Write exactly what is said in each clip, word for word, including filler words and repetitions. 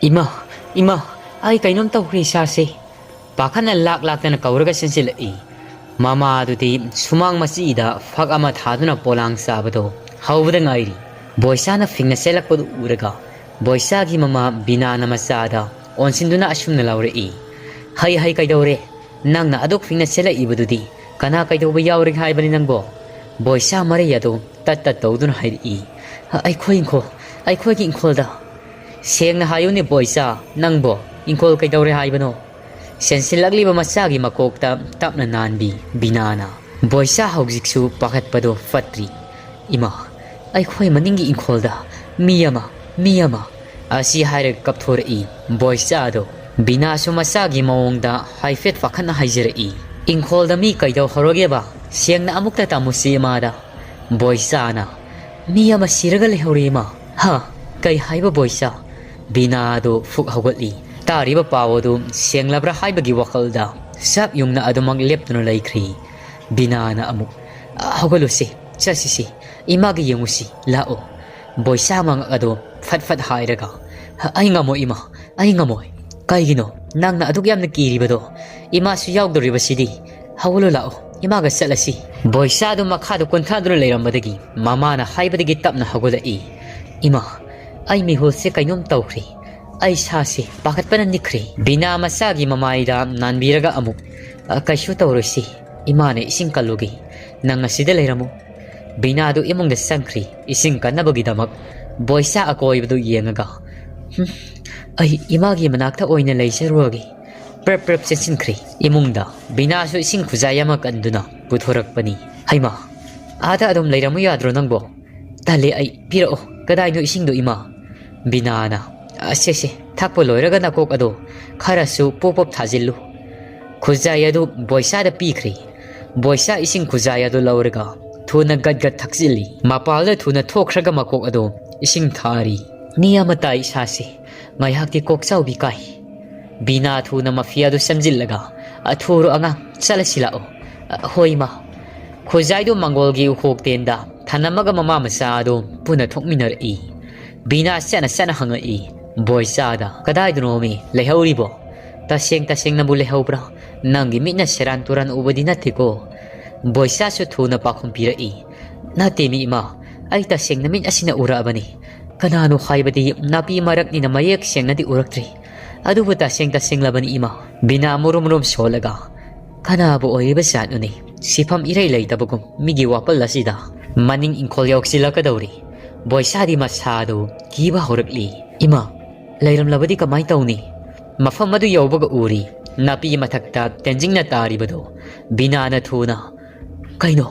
"ꯏꯃꯥ, ꯏꯃꯥ, ꯑꯩ ꯀꯩꯅꯣꯝ ꯇꯧꯈ꯭ꯔꯦ ꯏꯁꯥꯁꯦ!" ꯄꯥꯈꯠꯅ ꯂꯥꯛ ꯂꯥꯛꯇꯅ ꯀꯧꯔꯒ ꯆꯦꯟꯁꯤꯜꯂꯛꯏ꯫ ꯃꯃꯥꯗꯨꯗꯤ ꯁꯨꯃꯥꯡ ꯃꯆꯤꯗ ꯐꯛ ꯑꯃ ꯊꯥꯗꯨꯅ ꯄꯣꯂꯥꯡ ꯆꯥꯕꯗꯣ ꯍꯧꯕꯗ ꯉꯥꯏꯔꯤ꯫ ꯕꯣꯏꯆꯥꯅ ꯐꯤꯡꯅ ꯆꯦꯜꯂꯛꯄꯗꯨ ꯎꯔꯒ ꯕꯣꯏꯆꯥꯒꯤ ꯃꯃꯥ ꯕꯤꯅꯥꯅ ꯃꯆꯥꯗ ꯑꯣꯟꯁꯤꯟꯗꯨꯅ ꯑꯁꯨꯝꯅ ꯂꯥꯎꯔꯛꯏ, "ꯍꯩ, ꯍꯩ, ꯀꯩꯗꯧꯔꯦ? ꯅꯪꯅ ꯑꯗꯨꯛ ꯐꯤꯡꯅ ꯆꯦꯜꯂꯛꯏꯕꯗꯨꯗꯤ ꯀꯅꯥ ꯀꯩꯗꯧꯕ ꯌꯥꯎꯔꯒꯦ ꯍꯥꯏꯕꯅꯤ ꯅꯪꯕꯣ?" ꯕꯣꯏꯆꯥ ꯃꯔꯩ ꯑꯗꯨ ꯇꯠ ꯇꯠ ꯇꯧꯗꯨꯅ ꯍꯥꯏꯔꯛꯏ, "ꯑ-, ꯑꯩꯈꯣꯏ ꯏꯪꯈꯣꯜ, ꯑꯩꯈꯣꯏꯒꯤ ꯏꯪꯈꯣꯜꯗ!" "ꯁꯦꯡꯅ ꯍꯥꯏꯌꯨꯅꯦ ꯕꯣꯏꯆꯥ, ꯅꯪꯕꯣ ꯏꯪꯈꯣꯜ ꯀꯩꯗꯧꯔꯦ ꯍꯥꯏꯕꯅꯣ?" ꯆꯦꯟꯁꯤꯜꯂꯛꯂꯤꯕ ꯃꯆꯥꯒꯤ ꯃꯀꯣꯛꯇ ꯇꯞꯅ ꯅꯥꯟꯕꯤ ꯕꯤꯅꯥꯅ꯫ ꯕꯣꯏꯆꯥ ꯍꯧꯖꯤꯛꯁꯨ ꯄꯥꯈꯠꯄꯗꯣ ꯐꯠꯇ꯭ꯔꯤ꯫ "ꯏꯃꯥ, ꯑꯩꯈꯣꯏ ꯃꯅꯤꯡꯒꯤ ꯏꯪꯈꯣꯜꯗ ꯃꯤ ꯑꯃ, ꯃꯤ ꯑꯃ!" ꯑꯁꯤ ꯍꯥꯏꯔꯒ ꯀꯞꯊꯣꯔꯛꯏ ꯕꯣꯏꯆꯥꯗꯣ꯫ ꯕꯤꯅꯥꯁꯨ ꯃꯆꯥꯒꯤ ꯃꯑꯣꯡꯗ ꯍꯥꯏꯐꯦꯠ ꯄꯥꯈꯠꯅ ꯍꯥꯏꯖꯔꯛꯏ, "ꯏꯪꯈꯣꯜꯗ ꯃꯤ ꯀꯩꯗꯧꯍꯧꯔꯒꯦꯕ? ꯁꯦꯡꯅ ꯑꯃꯨꯛꯇ ꯇꯝꯃꯨꯁꯤ ꯏꯃꯥꯗ!" ꯕꯣꯏꯆꯥꯅ, "ꯃꯤ ꯑꯃ ꯁꯤꯔꯒ ꯂꯩꯍꯧꯔꯦ ꯏꯃꯥ!" "ꯍꯥ? ꯀꯩ ꯍꯥꯏꯕ ꯕꯣꯏꯆꯥ?" ꯕꯤꯅꯥꯗꯨ ꯐꯨꯛ ꯍꯧꯒꯠꯂꯤ꯫ ꯇꯥꯔꯤꯕ ꯄꯥꯎ ꯑꯗꯨ ꯁꯦꯡꯂꯕ꯭ꯔꯥ ꯍꯥꯏꯕꯒꯤ ꯋꯥꯈꯜꯗ ꯆꯥꯛ ꯌꯨꯡꯅ ꯑꯗꯨꯃꯛ ꯂꯦꯞꯇꯨꯅ ꯂꯩꯈ꯭ꯔꯤ꯫ ꯕꯤꯅꯥꯅ ꯑꯃꯨꯛ, "ꯍꯧꯒꯠꯂꯨꯁꯤ, ꯆꯠꯁꯤꯁꯤ, ꯏꯃꯥꯒꯤ ꯌꯦꯡꯉꯨꯁꯤ, ꯂꯥꯛꯑꯣ!" ꯕꯣꯏꯆꯥ ꯃꯉꯛ ꯑꯗꯨ ꯐꯠ ꯐꯠ ꯍꯥꯏꯔꯒ, "ꯑꯩ ꯉꯝꯃꯣꯏ ꯏꯃꯥ, ꯑꯩ ꯉꯝꯃꯣꯏ!" "ꯀꯩꯒꯤꯅꯣ ꯅꯪꯅ ꯑꯗꯨꯛ ꯌꯥꯝꯅ ꯀꯤꯔꯤꯕꯗꯣ? ꯏꯃꯥꯁꯨ ꯌꯥꯎꯗꯧꯔꯤꯕꯁꯤꯗꯤ꯫ ꯍꯧꯒꯠꯂꯨ ꯂꯥꯛꯑꯣ, ꯏꯃꯥꯒ ꯆꯠꯂꯁꯤ!" ꯕꯣꯏꯆꯥꯗꯨ ꯃꯈꯥꯗ ꯀꯨꯟꯊꯥꯗꯨꯅ ꯂꯩꯔꯝꯕꯗꯒꯤ ꯃꯃꯥꯅ ꯍꯥꯏꯕꯗꯒꯤ ꯇꯞꯅ ꯍꯧꯒꯠꯂꯛꯏ꯫ "ꯏꯃꯥ, ꯑꯩ ꯃꯤꯍꯨꯜꯁꯦ ꯀꯩꯅꯣꯝ ꯇꯧꯈ꯭ꯔꯦ꯫ ꯑꯩ ꯁꯥꯁꯦ ꯄꯥꯈꯠꯄꯅ ꯅꯤꯛꯈ꯭ꯔꯦ!" ꯕꯤꯅꯥ ꯃꯆꯥꯒꯤ ꯃꯃꯥꯏꯗ ꯅꯥꯟꯕꯤꯔꯒ ꯑꯃꯨꯛ, "ꯑ, ꯀꯩꯁꯨ ꯇꯧꯔꯣꯏꯁꯤ꯫ ꯏꯃꯥꯅ ꯏꯁꯤꯡ ꯀꯜꯂꯨꯒꯦ꯫ ꯅꯪ ꯑꯁꯤꯗ ꯂꯩꯔꯝꯃꯨ꯫" ꯕꯤꯅꯥꯗꯨ ꯏꯃꯨꯡꯗ ꯆꯪꯈ꯭ꯔꯤ꯫ ꯏꯁꯤꯡ ꯀꯟꯅꯕꯒꯤꯗꯃꯛ ꯕꯣꯏꯆꯥ ꯑꯀꯣꯏꯕꯗꯨ ꯌꯦꯡꯉꯒ, "ꯍꯨꯝ, ꯑꯩ ꯏꯃꯥꯒꯤ ꯃꯅꯥꯛꯇ ꯑꯣꯏꯅ ꯂꯩꯖꯔꯨꯔꯒꯦ꯫" ꯄ꯭ꯔꯞ ꯄ꯭ꯔꯞ ꯆꯦꯟꯁꯤꯟꯈ꯭ꯔꯤ ꯏꯃꯨꯡꯗ꯫ ꯕꯤꯅꯥꯁꯨ ꯏꯁꯤꯡ ꯈꯨꯖꯥꯏ ꯑꯃ ꯀꯟꯗꯨꯅ ꯄꯨꯊꯣꯔꯛꯄꯅꯤ꯫ "ꯍꯩꯃꯥ, ꯑꯥꯗ ꯑꯗꯨꯝ ꯂꯩꯔꯝꯃꯨ ꯌꯥꯗ꯭ꯔꯣ ꯅꯪꯕꯣ?" "ꯇꯜꯂꯦ ꯑꯩ, ꯄꯤꯔꯛꯑꯣ꯫ ꯀꯗꯥꯏꯅꯣ ꯏꯁꯤꯡꯗꯣ ꯏꯃꯥ?" ꯕꯤꯅꯥꯅ, "ꯑꯁꯦ ꯁꯦ, ꯊꯛꯄ ꯂꯣꯏꯔꯒ ꯅꯀꯣꯛ ꯑꯗꯣ ꯈꯔꯁꯨ ꯄꯣꯞ ꯄꯣꯞ ꯊꯥꯖꯤꯜꯂꯨ꯫" ꯈꯨꯖꯥꯏ ꯑꯗꯨ ꯕꯣꯏꯆꯥꯗ ꯄꯤꯈ꯭ꯔꯤ꯫ ꯕꯣꯏꯆꯥ ꯏꯁꯤꯡ ꯈꯨꯖꯥꯏ ꯑꯗꯨ ꯂꯧꯔꯒ ꯊꯨꯅ ꯒꯠ ꯒꯠ ꯊꯛꯆꯤꯜꯂꯤ꯫ ꯃꯄꯥꯜꯗ ꯊꯨꯅ ꯊꯣꯛꯈ꯭ꯔꯒ ꯃꯀꯣꯛ ꯑꯗꯨ ꯏꯁꯤꯡ ꯊꯥꯔꯤ꯫ "ꯃꯤ ꯑꯃ ꯇꯥꯏ ꯏꯁꯥꯁꯦ꯫ ꯉꯥꯏꯍꯥꯛꯇꯤ ꯀꯣꯛ ꯆꯥꯎꯕꯤ ꯀꯥꯏ꯫" ꯕꯤꯅꯥ ꯊꯨꯅ ꯃꯐꯤꯌꯥꯗꯨ ꯁꯦꯝꯖꯤꯜꯂꯒ, "ꯑꯊꯨꯔꯣ ꯑꯉꯥꯡ, ꯆꯠꯂꯁꯤ ꯂꯥꯛꯑꯣ꯫" "ꯑ, ꯍꯣꯏ ꯏꯃꯥ꯫" ꯈꯨꯖꯥꯏꯗꯨ ꯃꯪꯒꯣꯜꯒꯤ ꯎꯈꯣꯛ ꯇꯦꯟꯗ ꯊꯅꯝꯃꯒ ꯃꯃꯥ ꯃꯆꯥ ꯑꯗꯨ ꯄꯨꯟꯅ ꯊꯣꯛꯃꯤꯟꯅꯔꯛꯏ꯫ ꯕꯤꯅꯥ ꯆꯠꯅ ꯆꯠꯅ ꯍꯪꯉꯛꯏ, ꯕꯣꯏꯆꯥꯗ, "ꯀꯗꯥꯏꯗꯅꯣꯃꯤ ꯂꯩꯍꯧꯔꯤꯕꯣ? ꯇꯁꯦꯡ ꯇꯁꯦꯡꯅꯕꯨ ꯂꯩꯍꯧꯕ꯭ꯔꯥ? ꯅꯪꯒꯤ ꯃꯤꯠꯅ ꯁꯦꯔꯥꯟ ꯇꯨꯔꯥꯟ ꯎꯕꯗꯤ ꯅꯠꯇꯦꯀꯣ?" ꯕꯣꯏꯆꯥꯁꯨ ꯊꯨꯅ ꯄꯥꯎꯈꯨꯝ ꯄꯤꯔꯛꯏ, "ꯅꯠꯇꯦꯃꯤ ꯏꯃꯥ, ꯑꯩ ꯇꯁꯦꯡꯅ ꯃꯤꯠ ꯑꯁꯤꯅ ꯎꯔꯛꯑꯕꯅꯤ꯫ ꯀꯅꯥꯅꯣ ꯍꯥꯏꯕꯗꯤ ꯅꯥꯄꯤ ꯃꯔꯛꯅꯤꯅ ꯃꯌꯦꯛ ꯁꯦꯡꯅꯗꯤ ꯎꯔꯛꯇ꯭ꯔꯤ꯫ ꯑꯗꯨꯕꯨ ꯇꯁꯦꯡ ꯇꯁꯦꯡꯂꯕꯅꯤ ꯏꯃꯥ꯫" ꯕꯤꯅꯥ ꯃꯨꯔꯨꯝ ꯃꯨꯔꯨꯝ ꯁꯣꯜꯂꯒ, "ꯀꯅꯥꯕꯨ ꯑꯣꯏꯔꯤꯕ ꯖꯥꯠꯅꯣꯅꯦ? ꯁꯤꯐꯝ ꯏꯔꯩ ꯂꯩꯇꯕꯒꯨꯝ ꯃꯤꯒꯤ ꯋꯥꯄꯜ ꯑꯁꯤꯗ꯫ ꯃꯅꯤꯡ ꯏꯪꯈꯣꯜ ꯌꯧꯁꯤꯜꯂꯛꯀꯗꯧꯔꯤ꯫" ꯕꯣꯏꯆꯥꯗꯤ ꯃꯁꯥꯗꯨ ꯀꯤꯕ ꯍꯧꯔꯛꯂꯤ꯫ "ꯏꯃꯥ, ꯂꯩꯔꯝꯂꯕꯗꯤ ꯀꯃꯥꯏ ꯇꯧꯅꯤ? ꯃꯐꯝ ꯑꯗꯨ ꯌꯧꯕꯒ ꯎꯔꯤ, ꯅꯥꯄꯤ ꯃꯊꯛꯇ ꯇꯦꯟꯖꯤꯡꯅ ꯇꯥꯔꯤꯕꯗꯣ꯫" ꯕꯤꯅꯥꯅ ꯊꯨꯅ, "ꯀꯩꯅꯣ?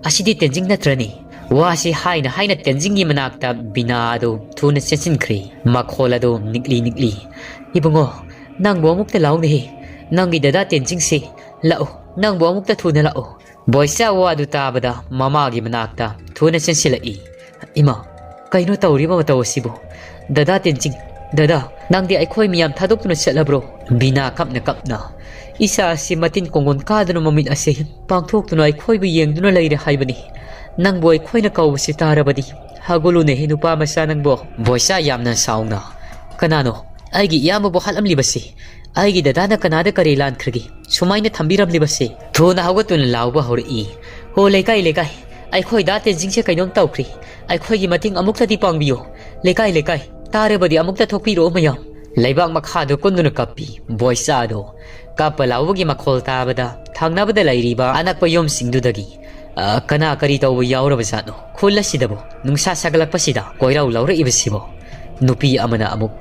ꯑꯁꯤꯗꯤ ꯇꯦꯟꯖꯤꯡ ꯅꯠꯇ꯭ꯔꯅꯤ?" ꯋꯥꯁꯤ ꯍꯥꯏꯅ ꯍꯥꯏꯅ ꯇꯦꯟꯖꯤꯡꯒꯤ ꯃꯅꯥꯛꯇ ꯕꯤꯅꯥ ꯑꯗꯨ ꯊꯨꯅ ꯆꯦꯟꯁꯤꯟꯈ꯭ꯔꯤ꯫ ꯃꯈꯣꯜ ꯑꯗꯨ ꯅꯤꯛꯂꯤ ꯅꯤꯛꯂꯤ, "ꯏꯕꯨꯡꯉꯣ, ꯅꯪꯕꯨ ꯑꯃꯨꯛꯇ ꯂꯥꯎꯅꯦꯍꯦ꯫ ꯅꯪꯒꯤ ꯗꯗꯥ ꯇꯦꯟꯖꯤꯡꯁꯦ ꯂꯥꯛꯎ, ꯅꯪꯕꯨ ꯑꯃꯨꯛꯇ ꯊꯨꯅ ꯂꯥꯛꯎ꯫" ꯕꯣꯏꯆꯥ ꯋꯥꯗꯨ ꯇꯥꯕꯗ ꯃꯃꯥꯒꯤ ꯃꯅꯥꯛꯇ ꯊꯨꯅ ꯆꯦꯟꯁꯤꯜꯂꯛꯏ꯫ "ꯏꯃꯥ, ꯀꯩꯅꯣ ꯇꯧꯔꯤꯕ ꯃꯇꯧ ꯑꯁꯤꯕꯨ? ꯗꯗꯥ ꯇꯦꯟꯖꯤꯡ, ꯗꯗꯥ, ꯅꯪꯗꯤ ꯑꯩꯈꯣꯏ ꯃꯤꯌꯥꯝ ꯊꯥꯗꯣꯛꯇꯨꯅ ꯆꯠꯂꯕ꯭ꯔꯣ?" ꯕꯤꯅꯥ ꯀꯞꯅ ꯀꯞꯅ, "ꯏꯆꯥ ꯑꯁꯤ ꯃꯇꯤꯟ ꯀꯣꯡꯒꯣꯟ ꯀꯥꯗꯨꯅ ꯃꯃꯤꯠ ꯑꯁꯦ ꯄꯥꯡꯊꯣꯛꯇꯨꯅ ꯑꯩꯈꯣꯏꯕꯨ ꯌꯦꯡꯗꯨꯅ ꯂꯩꯔꯦ ꯍꯥꯏꯕꯅꯤ꯫ ꯅꯪꯕꯨ ꯑꯩꯈꯣꯏꯅ ꯀꯧꯕꯁꯤ ꯇꯥꯔꯕꯗꯤ ꯍꯧꯒꯠꯂꯨꯅꯦꯍꯦ ꯅꯨꯄꯥ ꯃꯆꯥ ꯅꯪꯕꯣ꯫" ꯕꯣꯏꯆꯥ ꯌꯥꯝꯅ ꯁꯥꯎꯅ, "ꯀꯅꯥꯅꯣ ꯑꯩꯒꯤ ꯏꯌꯥꯝꯕꯕꯨ ꯍꯥꯠꯂꯝꯂꯤꯕꯁꯤ? ꯑꯩꯒꯤ ꯗꯗꯥꯅ ꯀꯅꯥꯗ ꯀꯔꯤ ꯂꯥꯟꯈ꯭ꯔꯒꯦ? ꯁꯨꯃꯥꯏꯅ ꯊꯝꯕꯤꯔꯝꯂꯤꯕꯁꯤ?" ꯊꯨꯅ ꯍꯧꯒꯠꯇꯨꯅ ꯂꯥꯎꯕ ꯍꯧꯔꯛꯏ꯫ "ꯍꯣ ꯂꯩꯀꯥꯏ ꯂꯩꯀꯥꯏ, ꯑꯩꯈꯣꯏ ꯗꯥ ꯇꯦꯟꯖꯤꯡꯁꯦ ꯀꯩꯅꯣꯝ ꯇꯧꯈ꯭ꯔꯦ꯫ ꯑꯩꯈꯣꯏꯒꯤ ꯃꯇꯦꯡ ꯑꯃꯨꯛꯇꯗꯤ ꯄꯥꯡꯕꯤꯌꯨ꯫ ꯂꯩꯀꯥꯏ ꯂꯩꯀꯥꯏ, ꯇꯥꯔꯕꯗꯤ ꯑꯃꯨꯛꯇ ꯊꯣꯛꯄꯤꯔꯛꯑꯣ ꯃꯌꯥꯝ꯫" ꯂꯩꯕꯥꯛ ꯃꯈꯥꯗ ꯀꯨꯟꯗꯨꯅ ꯀꯞꯄꯤ ꯕꯣꯏꯆꯥꯗꯣ꯫ ꯀꯞꯄ ꯂꯥꯎꯕꯒꯤ ꯃꯈꯣꯜ ꯇꯥꯕꯗ ꯊꯪꯅꯕꯗ ꯂꯩꯔꯤꯕ ꯑꯅꯛꯄ ꯌꯨꯝꯁꯤꯡꯗꯨꯗꯒꯤ, "ꯑ, ꯀꯅꯥ ꯀꯔꯤ ꯇꯧꯕ ꯌꯥꯎꯔꯕ ꯖꯥꯠꯅꯣ? ꯈꯨꯜ ꯑꯁꯤꯗꯕꯨ ꯅꯨꯡꯁꯥ ꯁꯥꯒꯠꯂꯛꯄꯁꯤꯗ ꯀꯣꯏꯔꯥꯎ ꯂꯥꯎꯔꯛꯏꯕꯁꯤꯕꯣ?" ꯅꯨꯄꯤ ꯑꯃꯅ ꯑꯃꯨꯛ,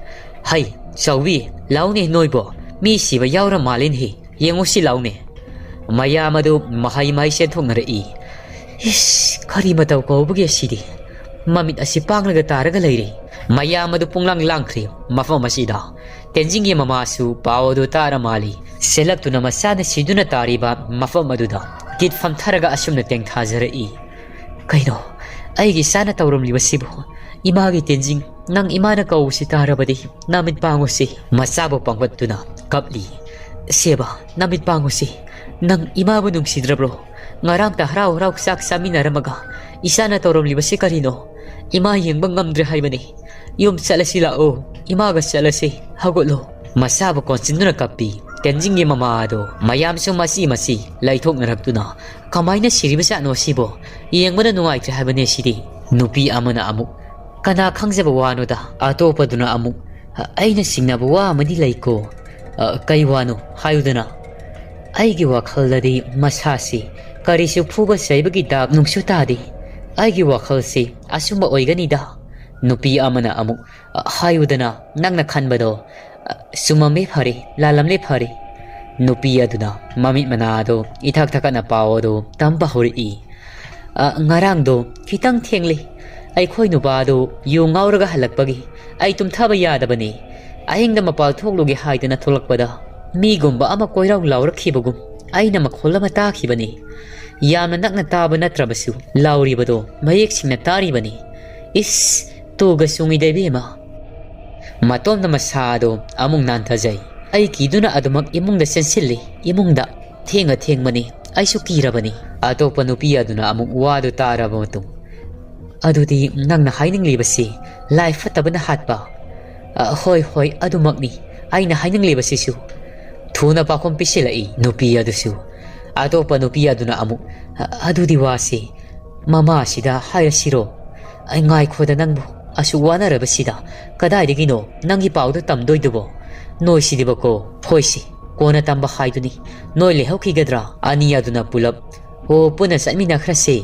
"ꯍꯩ, ꯆꯥꯎꯕꯤ, ꯂꯥꯎꯅꯦ ꯅꯣꯏꯕꯣ, ꯃꯤ ꯁꯤꯕ ꯌꯥꯎꯔ ꯃꯥꯜꯂꯦꯅꯦꯍꯦ, ꯌꯦꯡꯉꯨꯁꯤ ꯂꯥꯎꯅꯦ꯫" ꯃꯌꯥꯝ ꯑꯗꯨ ꯃꯍꯩ ꯃꯍꯩ ꯆꯦꯟꯊꯣꯛꯅꯔꯛꯏ꯫ "ꯏꯁ, ꯀꯔꯤ ꯃꯇꯧ ꯀꯧꯕꯒꯦ ꯁꯤꯗꯤ? ꯃꯃꯤꯠ ꯑꯁꯤ ꯄꯥꯡꯂꯒ ꯇꯥꯔꯒ ꯂꯩꯔꯦ꯫" ꯃꯌꯥꯝ ꯑꯗꯨ ꯄꯨꯡꯂꯥꯡ ꯂꯥꯡꯈ꯭ꯔꯦ ꯃꯐꯝ ꯑꯁꯤꯗ꯫ ꯇꯦꯟꯖꯤꯡꯒꯤ ꯃꯃꯥꯁꯨ ꯄꯥꯎ ꯑꯗꯨ ꯇꯥꯔ ꯃꯥꯜꯂꯤ꯫ ꯆꯦꯜꯂꯛꯇꯨꯅ ꯃꯆꯥꯅ ꯁꯤꯗꯨꯅ ꯇꯥꯔꯤꯕ ꯃꯐꯝ ꯑꯗꯨꯗ ꯀꯤꯠ ꯐꯝꯊꯔꯒ ꯑꯁꯨꯝꯅ ꯇꯦꯡꯊꯥꯖꯔꯛꯏ꯫ "ꯀꯩꯅꯣ ꯑꯩꯒꯤ ꯏꯆꯥꯅ ꯇꯧꯔꯝꯂꯤꯕꯁꯤꯕꯨ? ꯏꯃꯥꯒꯤ ꯇꯦꯟꯖꯤꯡ, ꯅꯪ ꯏꯃꯥꯅ ꯀꯧꯕꯁꯤ ꯇꯥꯔꯕꯗꯤ ꯅꯃꯤꯠ ꯄꯥꯡꯉꯨꯁꯤ꯫" ꯃꯆꯥꯕꯨ ꯄꯥꯡꯒꯠꯇꯨꯅ ꯀꯞꯂꯤ꯫ "ꯁꯦꯕ, ꯅꯃꯤꯠ ꯄꯥꯡꯉꯨꯁꯤ꯫ ꯅꯪ ꯏꯃꯥꯕꯨ ꯅꯨꯡꯁꯤꯗ꯭ꯔꯕ꯭ꯔꯣ? ꯉꯔꯥꯡꯇ ꯍꯔꯥꯎ ꯍꯔꯥꯎ ꯆꯥꯛ ꯆꯥꯃꯤꯟꯅꯔꯝꯃꯒ ꯏꯆꯥꯅ ꯇꯧꯔꯝꯂꯤꯕꯁꯤ ꯀꯔꯤꯅꯣ? ꯏꯃꯥ ꯌꯦꯡꯕ ꯉꯝꯗ꯭ꯔꯦ ꯍꯥꯏꯕꯅꯤ꯫ ꯌꯨꯝ ꯆꯠꯂꯁꯤ ꯂꯥꯛꯑꯣ, ꯏꯃꯥꯒ ꯆꯠꯂꯁꯤ, ꯍꯧꯒꯠꯂꯣ꯫ ꯃꯁꯥꯕꯨ ꯀꯣꯟꯁꯤꯟꯗꯨꯅ ꯀꯞꯄꯤ꯫ ꯇꯦꯟꯖꯤꯡꯒꯤ ꯃꯃꯥ ꯑꯗꯣ ꯃꯌꯥꯝꯁꯨ ꯃꯆꯤ ꯃꯆꯤ ꯂꯩꯊꯣꯛꯅꯔꯛꯇꯨꯅ, "ꯀꯃꯥꯏꯅ ꯁꯤꯔꯤꯕꯖꯥꯠꯅꯣ ꯁꯤꯕꯣ? ꯌꯦꯡꯕꯗ ꯅꯨꯡꯉꯥꯏꯇ꯭ꯔꯦ ꯍꯥꯏꯕꯅꯦ ꯁꯤꯗꯤ"꯫ ꯅꯨꯄꯤ ꯑꯃꯅ ꯑꯃꯨꯛ, "ꯀꯅꯥ ꯈꯪꯖꯕ ꯋꯥꯅꯣꯗ?" ꯑꯇꯣꯞꯄꯗꯨꯅ ꯑꯃꯨꯛ, "ꯑꯩꯅ ꯆꯤꯡꯅꯕ ꯋꯥ ꯑꯃꯗꯤ ꯂꯩꯀꯣ"꯫ "ꯑ, ꯀꯩ ꯋꯥꯅꯣ? ꯍꯥꯏꯌꯨꯗꯅ"꯫ "ꯑꯩꯒꯤ ꯋꯥꯈꯜꯗꯗꯤ ꯃꯁꯥꯁꯤ ꯀꯔꯤꯁꯨ ꯐꯨꯕ ꯆꯩꯕꯒꯤ ꯗꯥꯛ ꯅꯨꯡꯁꯨ ꯇꯥꯗꯦ꯫ ꯑꯩꯒꯤ ꯋꯥꯈꯜꯁꯤ ꯑꯆꯨꯝꯕ ꯑꯣꯏꯒꯅꯤꯗ"꯫ ꯅꯨꯄꯤ ꯑꯃꯅ ꯑꯃꯨꯛ, "ꯑ, ꯍꯥꯏꯌꯨꯗꯅ, ꯅꯪꯅ ꯈꯟꯕꯗꯣ"꯫ "ꯑ, ꯆꯨꯝꯃꯝꯂꯦ ꯐꯔꯦ, ꯂꯥꯜꯂꯝꯂꯦ ꯐꯔꯦ"꯫ ꯅꯨꯄꯤ ꯑꯗꯨꯅ ꯃꯃꯤꯠ ꯃꯅꯥꯗꯣ ꯏꯊꯛ ꯊꯛꯀꯠꯅ ꯄꯥꯎ ꯑꯗꯨ ꯇꯝꯕ ꯍꯧꯔꯛꯏ꯫ "ꯑ, ꯉꯔꯥꯡꯗꯣ ꯈꯤꯇꯪ ꯊꯦꯡꯂꯦ꯫ ꯑꯩꯈꯣꯏ ꯅꯨꯄꯥꯗꯨ ꯌꯨ ꯉꯥꯎꯔꯒ ꯍꯜꯂꯛꯄꯒꯤ ꯑꯩ ꯇꯨꯝꯊꯕ ꯌꯥꯗꯕꯅꯤ꯫ ꯑꯍꯤꯡꯗ ꯃꯄꯥꯜ ꯊꯣꯛꯂꯨꯒꯦ ꯍꯥꯏꯗꯅ ꯊꯣꯛꯂꯛꯄꯗ ꯃꯤꯒꯨꯝꯕ ꯑꯃ ꯀꯣꯏꯔꯥꯎ ꯂꯥꯎꯔꯛꯈꯤꯕꯒꯨꯝ ꯑꯩꯅ ꯃꯈꯣꯜ ꯑꯃ ꯇꯥꯈꯤꯕꯅꯤ꯫ ꯌꯥꯝꯅ ꯅꯛꯅ ꯇꯥꯕ ꯅꯠꯇ꯭ꯔꯕꯁꯨ ꯂꯥꯎꯔꯤꯕꯗꯣ ꯃꯌꯦꯛ ꯁꯦꯡꯅ ꯇꯥꯔꯤꯕꯅꯤ꯫ ꯏꯁ, ꯇꯨꯒ ꯆꯨꯡꯉꯤꯗ ꯏꯕꯦꯝꯃ"꯫ ꯃꯇꯣꯝꯗ ꯃꯁꯥꯗꯣ ꯑꯃꯨꯛ ꯅꯥꯟꯊꯖꯩ꯫ ꯑꯩ ꯀꯤꯗꯨꯅ ꯑꯗꯨꯃꯛ ꯏꯃꯨꯡꯗ ꯆꯦꯟꯁꯤꯜꯂꯤ꯫ ꯏꯃꯨꯡꯗ ꯊꯦꯡꯉ ꯊꯦꯡꯕꯅꯤ꯫ ꯑꯩꯁꯨ ꯀꯤꯔꯕꯅꯤ꯫ ꯑꯇꯣꯞꯄ ꯅꯨꯄꯤ ꯑꯗꯨꯅ ꯑꯃꯨꯛ ꯋꯥꯗꯨ ꯇꯥꯔꯕ ꯃꯇꯨꯡ, "ꯑꯗꯨꯗꯤ ꯅꯪꯅ ꯍꯥꯏꯅꯤꯡꯂꯤꯕꯁꯤ ꯂꯥꯏ ꯐꯠꯇꯕꯅ ꯍꯥꯠꯄ"꯫ "ꯑ, ꯍꯣꯏ, ꯍꯣꯏ, ꯑꯗꯨꯃꯛꯅꯤ ꯑꯩꯅ ꯍꯥꯏꯅꯤꯡꯂꯤꯕꯁꯤꯁꯨ"꯫ ꯊꯨꯅ ꯄꯥꯎꯈꯨꯝ ꯄꯤꯁꯤꯜꯂꯛꯏ ꯅꯨꯄꯤ ꯑꯗꯨꯁꯨ꯫ ꯑꯇꯣꯞꯄ ꯅꯨꯄꯤ ꯑꯗꯨꯅ ꯑꯃꯨꯛ, "ꯑ, ꯑꯗꯨꯗꯤ ꯋꯥꯁꯤ ꯃꯃꯥꯁꯤꯗ ꯍꯥꯏꯔꯁꯤꯔꯣ? ꯑꯩ ꯉꯥꯏꯈꯣꯗ ꯅꯪꯕꯨ, ꯑꯁꯨꯛ ꯋꯥꯅꯔꯕꯁꯤꯗ ꯀꯗꯥꯏꯗꯒꯤꯅꯣ ꯅꯪꯒꯤ ꯄꯥꯎꯗꯣ ꯇꯝꯗꯣꯏꯗꯨꯕꯣ? ꯅꯣꯏꯁꯤꯗꯤꯕꯀꯣ, ꯍꯣꯏꯁꯤ, ꯀꯣꯟꯅ ꯇꯝꯕ ꯍꯥꯏꯗꯨꯅꯤ꯫ ꯅꯣꯏ ꯂꯩꯍꯧꯈꯤꯒꯗ꯭ꯔꯥ?" ꯑꯅꯤ ꯑꯗꯨꯅ ꯄꯨꯂꯞ, "ꯍꯣ, ꯄꯨꯟꯅ ꯆꯠꯃꯤꯟꯅꯈ꯭ꯔꯁꯦ"꯫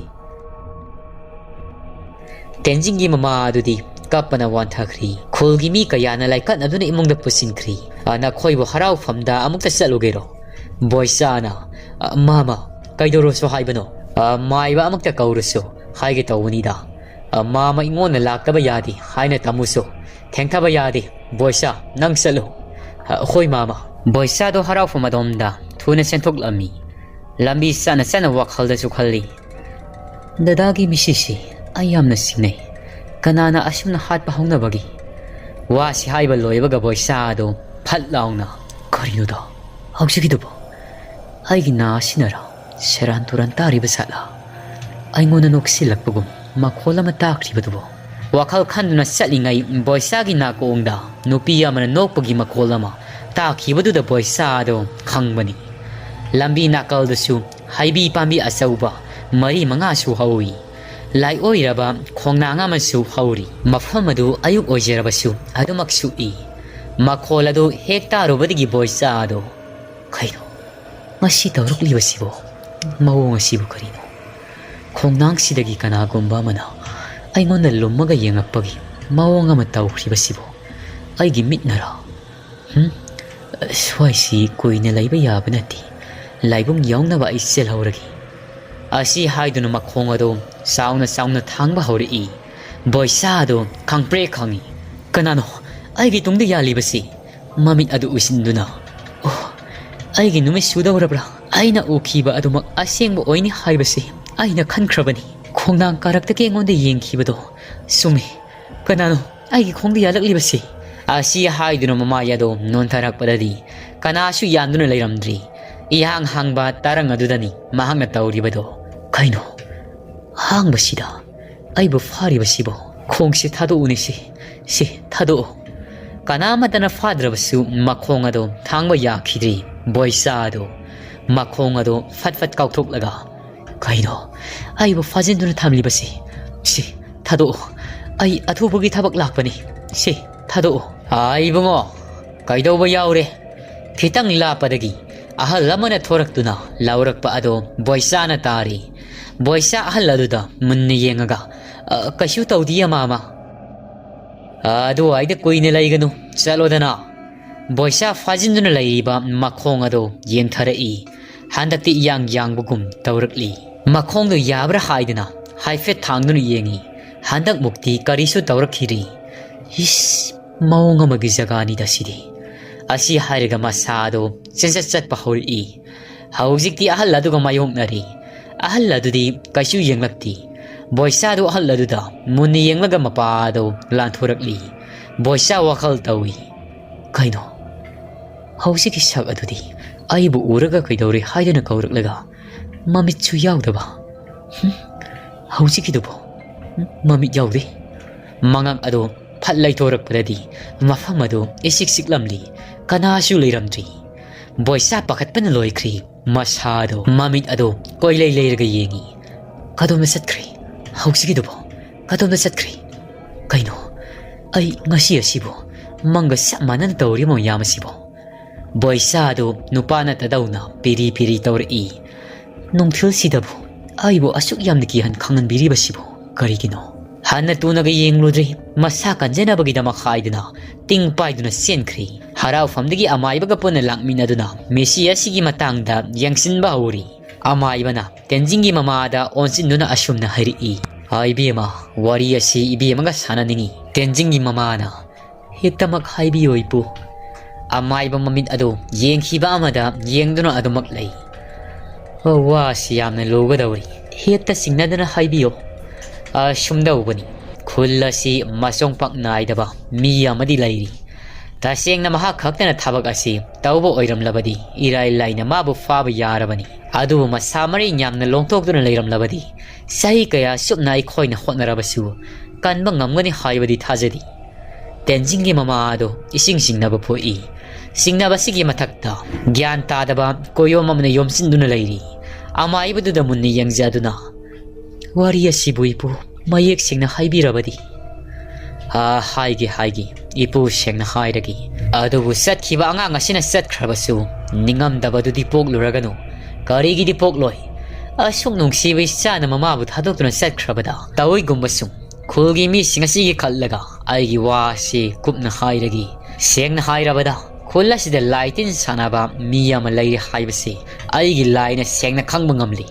ꯇꯦꯟꯖꯤꯡꯒꯤ ꯃꯃꯥ ꯑꯗꯨꯗꯤ ꯀꯞꯄꯅ ꯋꯥꯟꯊꯈ꯭ꯔꯤ꯫ ꯈꯨꯜꯒꯤ ꯃꯤ ꯀꯌꯥꯅ ꯂꯥꯏꯀꯠꯅꯗꯨꯅ ꯏꯃꯨꯡꯗ ꯄꯨꯁꯤꯟꯈ꯭ꯔꯤ꯫ "ꯑ, ꯅꯈꯣꯏꯕꯨ ꯍꯔꯥꯎꯐꯝꯗ ꯑꯃꯨꯛꯇ ꯆꯠꯂꯨꯒꯦꯔꯣ?" ꯕꯣꯏꯆꯥꯅ, "ꯑ, ꯃꯥꯃ, ꯀꯩꯗꯧꯔꯁꯨ ꯍꯥꯏꯕꯅꯣ? ꯑ, ꯃꯥꯏꯕ ꯑꯃꯨꯛꯇ ꯀꯧꯔꯨꯁꯨ ꯍꯥꯏꯒꯦ ꯇꯧꯕꯅꯤꯗ꯫ ꯑ, ꯃꯥꯃ ꯑꯩꯉꯣꯟꯗ ꯂꯥꯛꯇꯕ ꯌꯥꯗꯦ ꯍꯥꯏꯅ ꯇꯝꯃꯨꯁꯨ꯫ ꯊꯦꯡꯊꯕ ꯌꯥꯗꯦ꯫ ꯕꯣꯏꯆꯥ, ꯅꯪ ꯆꯠꯂꯨ"꯫ "ꯑ, ꯍꯣꯏ ꯃꯥꯃ"꯫ ꯕꯣꯏꯆꯥꯗꯣ ꯍꯔꯥꯎꯐꯝ ꯑꯗꯣꯝꯗ ꯊꯨꯅ ꯆꯦꯟꯊꯣꯛꯂꯝꯃꯤ꯫ ꯂꯝꯕꯤ ꯆꯠꯅ ꯆꯠꯅ ꯋꯥꯈꯜꯗꯁꯨ ꯈꯜꯂꯤ, "ꯗꯗꯥꯒꯤ ꯃꯤꯁꯤꯁꯤ ꯑꯩ ꯌꯥꯝꯅ ꯆꯤꯡꯅꯩ꯫ ꯀꯅꯥꯅ ꯑꯁꯨꯝꯅ ꯍꯥꯠꯄ ꯍꯧꯅꯕꯒꯦ?" ꯋꯥꯁꯤ ꯍꯥꯏꯕ ꯂꯣꯏꯕꯒ ꯕꯣꯏꯆꯥ ꯑꯗꯨ ꯐꯠ ꯂꯥꯎꯅ, "ꯀꯔꯤꯅꯣꯗ ꯍꯧꯖꯤꯛꯀꯤꯗꯨꯕꯣ? ꯑꯩꯒꯤ ꯅꯥ ꯑꯁꯤꯅꯔ? ꯁꯦꯔꯥꯟ ꯇꯨꯔꯥꯟ ꯇꯥꯔꯤꯕ ꯁꯥꯠꯂ? ꯑꯩꯉꯣꯟꯗ ꯅꯣꯛꯁꯤꯜꯂꯛꯄꯒꯨꯝ ꯃꯈꯣꯜ ꯑꯃ ꯇꯥꯈ꯭ꯔꯤꯕꯗꯨꯕꯨ꯫ ꯋꯥꯈꯜ ꯈꯟꯗꯨꯅ ꯆꯠꯂꯤꯉꯩ ꯕꯣꯏꯁꯥꯒꯤ ꯅꯥꯀꯣꯡꯗ ꯅꯨꯄꯤ ꯑꯃꯅ ꯅꯣꯛꯄꯒꯤ ꯃꯈꯣꯜ ꯑꯃ ꯇꯥꯈꯤꯕꯗꯨꯗ ꯕꯣꯏꯁꯥ ꯑꯗꯨ ꯈꯪꯕꯅꯤ꯫ ꯂꯝꯕꯤ ꯅꯥꯀꯜꯗꯁꯨ ꯍꯩꯕꯤ ꯄꯥꯝꯕꯤ ꯑꯆꯧꯕ ꯃꯔꯤ ꯃꯉꯥꯁꯨ ꯍꯧꯏ꯫ ꯂꯥꯏꯑꯣꯏꯔꯕ ꯈꯣꯡꯅꯥꯡ ꯑꯃꯁꯨ ꯍꯧꯔꯤ꯫ ꯃꯐꯝ ꯑꯗꯨ ꯑꯌꯨꯛ ꯑꯣꯏꯖꯔꯕꯁꯨ ꯑꯗꯨꯃꯛ ꯁꯨꯛꯏ꯫ ꯃꯈꯣꯜ ꯑꯗꯨ ꯍꯦꯛ ꯇꯥꯔꯨꯕꯗꯒꯤ ꯕꯣꯏꯁꯥ ꯑꯗꯨ, "ꯀꯩꯅꯣ? ꯉꯁꯤ ꯇꯧꯔꯛꯂꯤꯕꯁꯤꯕꯣ? ꯃꯑꯣꯡ ꯑꯁꯤꯕꯨ ꯀꯔꯤꯅꯣ? ꯈꯣꯡꯅꯥꯡꯁꯤꯗꯒꯤ ꯀꯅꯥꯒꯨꯝꯕ ꯑꯃꯅ ꯑꯩꯉꯣꯟꯗ ꯂꯨꯝꯃꯒ ꯌꯦꯡꯉꯛꯄꯒꯤ ꯃꯑꯣꯡ ꯑꯃ ꯇꯧꯈ꯭ꯔꯤꯕꯁꯤꯕꯣ? ꯑꯩꯒꯤ ꯃꯤꯠꯅꯔꯥ? ꯍꯨꯝ? ꯁ꯭ꯋꯥꯏꯁꯤ ꯀꯨꯏꯅ ꯂꯩꯕ ꯌꯥꯕ ꯅꯠꯇꯦ꯫ ꯂꯥꯏꯕꯨꯡ ꯌꯧꯅꯕ ꯑꯩ ꯆꯦꯜꯍꯧꯔꯒꯦ"꯫ ꯑꯁꯤ ꯍꯥꯏꯗꯨꯅ ꯃꯈꯣꯡ ꯑꯗꯨ ꯆꯥꯎꯅ ꯆꯥꯎꯅ ꯊꯥꯡꯕ ꯍꯧꯔꯛꯏ꯫ ꯕꯣꯏꯁꯥ ꯑꯗꯨ ꯈꯪꯄ꯭ꯔꯦꯛ ꯈꯪꯏ꯫ "ꯀꯅꯥꯅꯣ ꯑꯩꯒꯤ ꯇꯨꯡꯗ ꯌꯥꯜꯂꯤꯕꯁꯤ?" ꯃꯃꯤꯠ ꯑꯗꯨ ꯎꯏꯁꯤꯟꯗꯨꯅ, "ꯑꯣ, ꯑꯩꯒꯤ ꯅꯨꯃꯤꯠ ꯁꯨꯗꯧꯔꯕ꯭ꯔꯥ? ꯑꯩꯅ ꯎꯈꯤꯕ ꯑꯗꯨꯃꯛ ꯑꯁꯦꯡꯕ ꯑꯣꯏꯅꯤ ꯍꯥꯏꯕꯁꯤ ꯑꯩꯅ ꯈꯟꯈ꯭ꯔꯕꯅꯤ꯫ ꯈꯣꯡꯅꯥꯡ ꯀꯥꯔꯛꯇꯒꯤ ꯑꯩꯉꯣꯟꯗ ꯌꯦꯡꯈꯤꯕꯗꯣ ꯆꯨꯝꯃꯤ꯫ ꯀꯅꯥꯅꯣ ꯑꯩꯒꯤ ꯈꯣꯡꯗ ꯌꯥꯜꯂꯛꯂꯤꯕꯁꯤ?" ꯑꯁꯤ ꯍꯥꯏꯗꯨꯅ ꯃꯃꯥꯏ ꯑꯗꯨ ꯅꯣꯟꯊꯔꯛꯄꯗꯗꯤ ꯀꯅꯥꯁꯨ ꯌꯥꯟꯗꯨꯅ ꯂꯩꯔꯝꯗ꯭ꯔꯤ꯫ ꯏꯍꯥꯡ ꯍꯥꯡꯕ ꯇꯔꯪ ꯑꯗꯨꯗꯅꯤ ꯃꯍꯥꯛꯅ ꯇꯧꯔꯤꯕꯗꯣ꯫ "ꯀꯩꯅꯣ? ꯍꯥꯡꯕꯁꯤꯗ ꯑꯩꯕꯨ ꯐꯥꯔꯤꯕꯁꯤꯕꯣ? ꯈꯣꯡꯁꯤ ꯊꯥꯗꯣꯛꯎꯅꯦ, ꯁꯤ, ꯁꯤ ꯊꯥꯗꯣꯛꯎ"꯫ ꯀꯅꯥꯃꯠꯇꯅ ꯐꯥꯗ꯭ꯔꯕꯁꯨ ꯃꯈꯣꯡ ꯑꯗꯨ ꯊꯥꯡꯕ ꯌꯥꯈꯤꯗ꯭ꯔꯤ꯫ ꯕꯣꯏꯁꯥ ꯑꯗꯨ ꯃꯈꯣꯡ ꯑꯗꯨ ꯐꯠ ꯐꯠ ꯀꯥꯎꯊꯣꯛꯂꯒ, "ꯀꯩꯅꯣ ꯑꯩꯕꯨ ꯐꯥꯖꯤꯟꯗꯨꯅ ꯊꯝꯂꯤꯕꯁꯤ? ꯁꯤ ꯊꯥꯗꯣꯛꯎ꯫ ꯑꯩ ꯑꯊꯨꯕꯒꯤ ꯊꯕꯛ ꯂꯥꯛꯄꯅꯤ꯫ ꯁꯤ ꯊꯥꯗꯣꯛꯎ"꯫ "ꯑꯥ, ꯏꯕꯨꯡꯉꯣ, ꯀꯩꯗꯧꯕ ꯌꯥꯎꯔꯦ?" ꯈꯤꯇꯪ ꯂꯥꯞꯄꯗꯒꯤ ꯑꯍꯜ ꯑꯃꯅ ꯊꯣꯔꯛꯇꯨꯅ ꯂꯥꯎꯔꯛꯄ ꯑꯗꯣ ꯕꯣꯏꯁꯥꯅ ꯇꯥꯔꯤ꯫ ꯕꯣꯏꯁꯥ ꯑꯍꯜ ꯑꯗꯨꯗ ꯃꯨꯟꯅ ꯌꯦꯡꯉꯒ, "ꯑ, ꯀꯩꯁꯨ ꯇꯧꯗꯤꯌꯦ, ꯃꯥꯃ"꯫ "ꯑꯗꯨꯋꯥꯏꯗ ꯀꯨꯏꯅ ꯂꯩꯒꯅꯨ, ꯆꯠꯂꯣꯗꯅ"꯫ ꯕꯣꯏꯁꯥ ꯐꯥꯖꯤꯟꯗꯨꯅ ꯂꯩꯔꯤꯕ ꯃꯈꯣꯡ ꯑꯗꯣ ꯌꯦꯡꯊꯔꯛꯏ꯫ ꯍꯟꯗꯛꯇꯤ ꯏꯌꯥꯡ ꯌꯥꯡꯕꯒꯨꯝ ꯇꯧꯔꯛꯂꯤ꯫ ꯃꯈꯣꯡꯗꯣ ꯌꯥꯕ꯭ꯔꯥ ꯍꯥꯏꯗꯅ ꯍꯥꯏꯐꯦꯠ ꯊꯥꯡꯗꯨꯅ ꯌꯦꯡꯉꯤ꯫ ꯍꯟꯗꯛꯃꯨꯛꯇꯤ ꯀꯔꯤꯁꯨ ꯇꯧꯔꯛꯈꯤꯗ꯭ꯔꯤ꯫ ꯏꯁ, ꯃꯑꯣꯡ ꯑꯃꯒꯤ ꯖꯒꯥꯅꯤꯗ ꯁꯤꯗꯤ꯫ ꯑꯁꯤ ꯍꯥꯏꯔꯒ ꯃꯁꯥꯗꯣ ꯆꯦꯟꯆꯠ ꯆꯠꯄ ꯍꯧꯔꯛꯏ꯫ ꯍꯧꯖꯤꯛꯇꯤ ꯑꯍꯜ ꯑꯗꯨꯒ ꯃꯥꯌꯣꯛꯅꯔꯤ꯫ ꯑꯍꯜ ꯑꯗꯨꯗꯤ ꯀꯩꯁꯨ ꯌꯦꯡꯂꯛꯇꯦ꯫ ꯕꯣꯏꯁꯥꯗꯨ ꯑꯍꯜ ꯑꯗꯨꯗ ꯃꯨꯟꯅ ꯌꯦꯡꯂꯒ ꯃꯄꯥꯗꯨ ꯂꯥꯟꯊꯣꯔꯛꯂꯤ꯫ ꯕꯣꯏꯁꯥ ꯋꯥꯈꯜ ꯇꯧꯏ, "ꯀꯩꯅꯣ? ꯍꯧꯖꯤꯛꯀꯤ ꯁꯛ ꯑꯗꯨꯗꯤ ꯑꯩꯕꯨ ꯎꯔꯒ ꯀꯩꯗꯧꯔꯦ ꯍꯥꯏꯗꯨꯅ ꯀꯧꯔꯛꯂꯒ ꯃꯃꯤꯠꯁꯨ ꯌꯥꯎꯗꯕ꯫ ꯍꯨꯝ? ꯍꯧꯖꯤꯛꯀꯤꯗꯨꯕꯣ? ꯍꯨꯝ? ꯃꯃꯤꯠ ꯌꯥꯎꯗꯦ꯫ ꯃꯉꯛ ꯑꯗꯨ ꯐꯠ ꯂꯩꯊꯣꯔꯛꯄꯗꯗꯤ ꯃꯐꯝ ꯑꯗꯨ ꯏꯁꯤꯛ ꯁꯤꯛꯂꯝꯂꯤ꯫ ꯀꯅꯥꯁꯨ ꯂꯩꯔꯝꯗ꯭ꯔꯤ꯫ ꯕꯣꯏꯆꯥ ꯄꯥꯈꯠꯄꯅ ꯂꯣꯏꯈ꯭ꯔꯦ꯫ ꯃꯁꯥꯗꯣ, ꯃꯃꯤꯠ ꯑꯗꯣ ꯀꯣꯏꯂꯩ ꯂꯩꯔꯒ ꯌꯦꯡꯉꯤ꯫ ꯀꯗꯣꯝꯗ ꯆꯠꯈ꯭ꯔꯦ? ꯍꯧꯖꯤꯛꯀꯤꯗꯨꯕꯣ? ꯀꯗꯣꯝꯗ ꯆꯠꯈ꯭ꯔꯦ? ꯀꯩꯅꯣ? ꯑꯩ ꯉꯁꯤ ꯑꯁꯤꯕꯨ ꯃꯪꯒ ꯆꯞ ꯃꯥꯟꯅꯅ ꯇꯧꯔꯤꯕ ꯃꯌꯥꯝ ꯑꯁꯤꯕꯨ? ꯕꯣꯏꯆꯥ ꯑꯗꯨ ꯅꯨꯄꯥ ꯅꯠꯇꯗꯧꯅ ꯄꯤꯔꯤ ꯄꯤꯔꯤ ꯇꯧꯔꯛꯏ꯫ ꯅꯨꯡꯊꯤꯜꯁꯤꯗꯕꯨ ꯑꯩꯕꯨ ꯑꯁꯨꯛ ꯌꯥꯝꯅ ꯀꯤꯍꯟ ꯈꯪꯍꯟꯕꯤꯔꯤꯕꯁꯤꯕꯨ ꯀꯔꯤꯒꯤꯅꯣ? ꯍꯟꯅ ꯇꯨꯅꯒ ꯌꯦꯡꯂꯨꯗ꯭ꯔꯤ꯫ ꯃꯁꯥ ꯀꯟꯖꯅꯕꯒꯤꯗꯃꯛ ꯍꯥꯏꯗꯨꯅ ꯇꯤꯡ ꯄꯥꯏꯗꯨꯅ ꯆꯦꯟꯈ꯭ꯔꯦ꯫ ꯍꯔꯥꯎꯐꯝꯗꯒꯤ ꯑꯃꯥꯏꯕꯒ ꯄꯨꯟꯅ ꯂꯥꯛꯃꯤꯟꯅꯗꯨꯅ ꯃꯦꯁꯤ ꯑꯁꯤꯒꯤ ꯃꯇꯥꯡꯗ ꯌꯦꯡꯁꯤꯟꯕ ꯍꯧꯔꯤ꯫ ꯑꯃꯥꯏꯕꯅ ꯇꯦꯟꯖꯤꯡꯒꯤ ꯃꯃꯥꯗ ꯑꯣꯟꯁꯤꯟꯗꯨꯅ ꯑꯁꯨꯝꯅ ꯍꯥꯏꯔꯛꯏ, "ꯏꯕꯦꯝꯃ, ꯋꯥꯔꯤ ꯑꯁꯤ ꯏꯕꯦꯝꯃꯒ ꯁꯥꯟꯅꯅꯤꯡꯏ꯫" ꯇꯦꯟꯖꯤꯡꯒꯤ ꯃꯃꯥꯅ, "ꯍꯦꯛꯇꯃꯛ ꯍꯥꯏꯕꯤꯌꯨ, ꯏꯄꯨ꯫" ꯑꯃꯥꯏꯕ ꯃꯃꯤꯠ ꯑꯗꯨ ꯌꯦꯡꯈꯤꯕ ꯑꯃꯗ ꯌꯦꯡꯗꯨꯅ ꯑꯗꯨꯃꯛ ꯂꯩ꯫ "ꯑꯣ, ꯋꯥꯁꯤ ꯌꯥꯝꯅ ꯂꯨꯒꯗꯧꯔꯤ꯫ ꯍꯦꯛꯇ ꯆꯤꯡꯅꯗꯅ ꯍꯥꯏꯕꯤꯌꯨ꯫ ꯑꯁꯨꯝꯗꯧꯕꯅꯤ, ꯈꯨꯜ ꯑꯁꯤ ꯃꯆꯣꯡ ꯄꯥꯛ ꯅꯥꯏꯗꯕ ꯃꯤ ꯑꯃꯗꯤ ꯂꯩꯔꯤ꯫ ꯇꯁꯦꯡꯅ ꯃꯍꯥꯛ ꯈꯛꯇꯅ ꯊꯕꯛ ꯑꯁꯤ ꯇꯧꯕ ꯑꯣꯏꯔꯝꯂꯕꯗꯤ ꯏꯔꯥꯏ ꯂꯥꯏꯅ ꯃꯥꯕꯨ ꯐꯥꯕ ꯌꯥꯔꯕꯅꯤ꯫ ꯑꯗꯨꯕꯨ ꯃꯁꯥ ꯃꯔꯦꯡ ꯌꯥꯝꯅ ꯂꯣꯡꯊꯣꯛꯇꯨꯅ ꯂꯩꯔꯝꯂꯕꯗꯤ ꯆꯍꯤ ꯀꯌꯥ ꯆꯨꯞꯅ ꯑꯩꯈꯣꯏꯅ ꯍꯣꯠꯅꯔꯕꯁꯨ ꯀꯟꯕ ꯉꯝꯒꯅꯤ ꯍꯥꯏꯕꯗꯤ ꯊꯥꯖꯗꯦ꯫" ꯇꯦꯟꯖꯤꯡꯒꯤ ꯃꯃꯥ ꯑꯗꯨ ꯏꯁꯤꯡ ꯆꯤꯡꯅꯕ ꯄꯣꯛꯏ꯫ ꯆꯤꯡꯅꯕꯁꯤꯒꯤ ꯃꯊꯛꯇ ꯒ꯭ꯌꯥꯟ ꯇꯥꯗꯕ ꯀꯣꯌꯣꯝ ꯑꯃꯅ ꯌꯣꯝꯁꯤꯟꯗꯨꯅ ꯂꯩꯔꯤ꯫ ꯑꯃꯥꯏꯕꯗꯨꯗ ꯃꯨꯟꯅ ꯌꯦꯡꯖꯗꯨꯅ, "ꯋꯥꯔꯤ ꯑꯁꯤꯕꯨ ꯏꯄꯨ ꯃꯌꯦꯛ ꯁꯦꯡꯅ ꯍꯥꯏꯕꯤꯔꯕꯗꯤ?" "ꯑꯥ, ꯍꯥꯏꯒꯦ, ꯍꯥꯏꯒꯦ, ꯏꯄꯨ ꯁꯦꯡꯅ ꯍꯥꯏꯔꯒꯦ꯫ ꯑꯗꯨꯕꯨ ꯆꯠꯈꯤꯕ ꯑꯉꯥꯡ ꯑꯁꯤꯅ ꯆꯠꯈ꯭ꯔꯕꯁꯨ ꯅꯤꯡꯉꯝꯗꯕꯗꯨꯗꯤ ꯄꯣꯛꯂꯨꯔꯒꯅꯨ꯫ ꯀꯔꯤꯒꯤꯗꯤ ꯄꯣꯛꯂꯣꯏ? ꯑꯁꯨꯛ ꯅꯨꯡꯁꯤꯕ ꯏꯆꯥꯅ ꯃꯃꯥꯕꯨ ꯊꯥꯗꯣꯛꯇꯨꯅ ꯆꯠꯈ꯭ꯔꯕꯗ ꯇꯧꯏꯒꯨꯝꯕꯁꯨ ꯈꯨꯜꯒꯤ ꯃꯤꯁꯤꯡ ꯑꯁꯤꯒꯤ ꯈꯜꯂꯒ ꯑꯩꯒꯤ ꯋꯥ ꯑꯁꯤ ꯀꯨꯞꯅ ꯍꯥꯏꯔꯒꯦ꯫ ꯁꯦꯡꯅ ꯍꯥꯏꯔꯕꯗ, ꯈꯨꯜ ꯑꯁꯤꯗ ꯂꯥꯏ ꯇꯤꯟ ꯁꯥꯟꯅꯕ ꯃꯤ ꯑꯃ ꯂꯩꯔꯤ ꯍꯥꯏꯕꯁꯤ ꯑꯩꯒꯤ ꯂꯥꯏꯅ ꯁꯦꯡꯅ ꯈꯪꯕ ꯉꯝꯂꯤ꯫"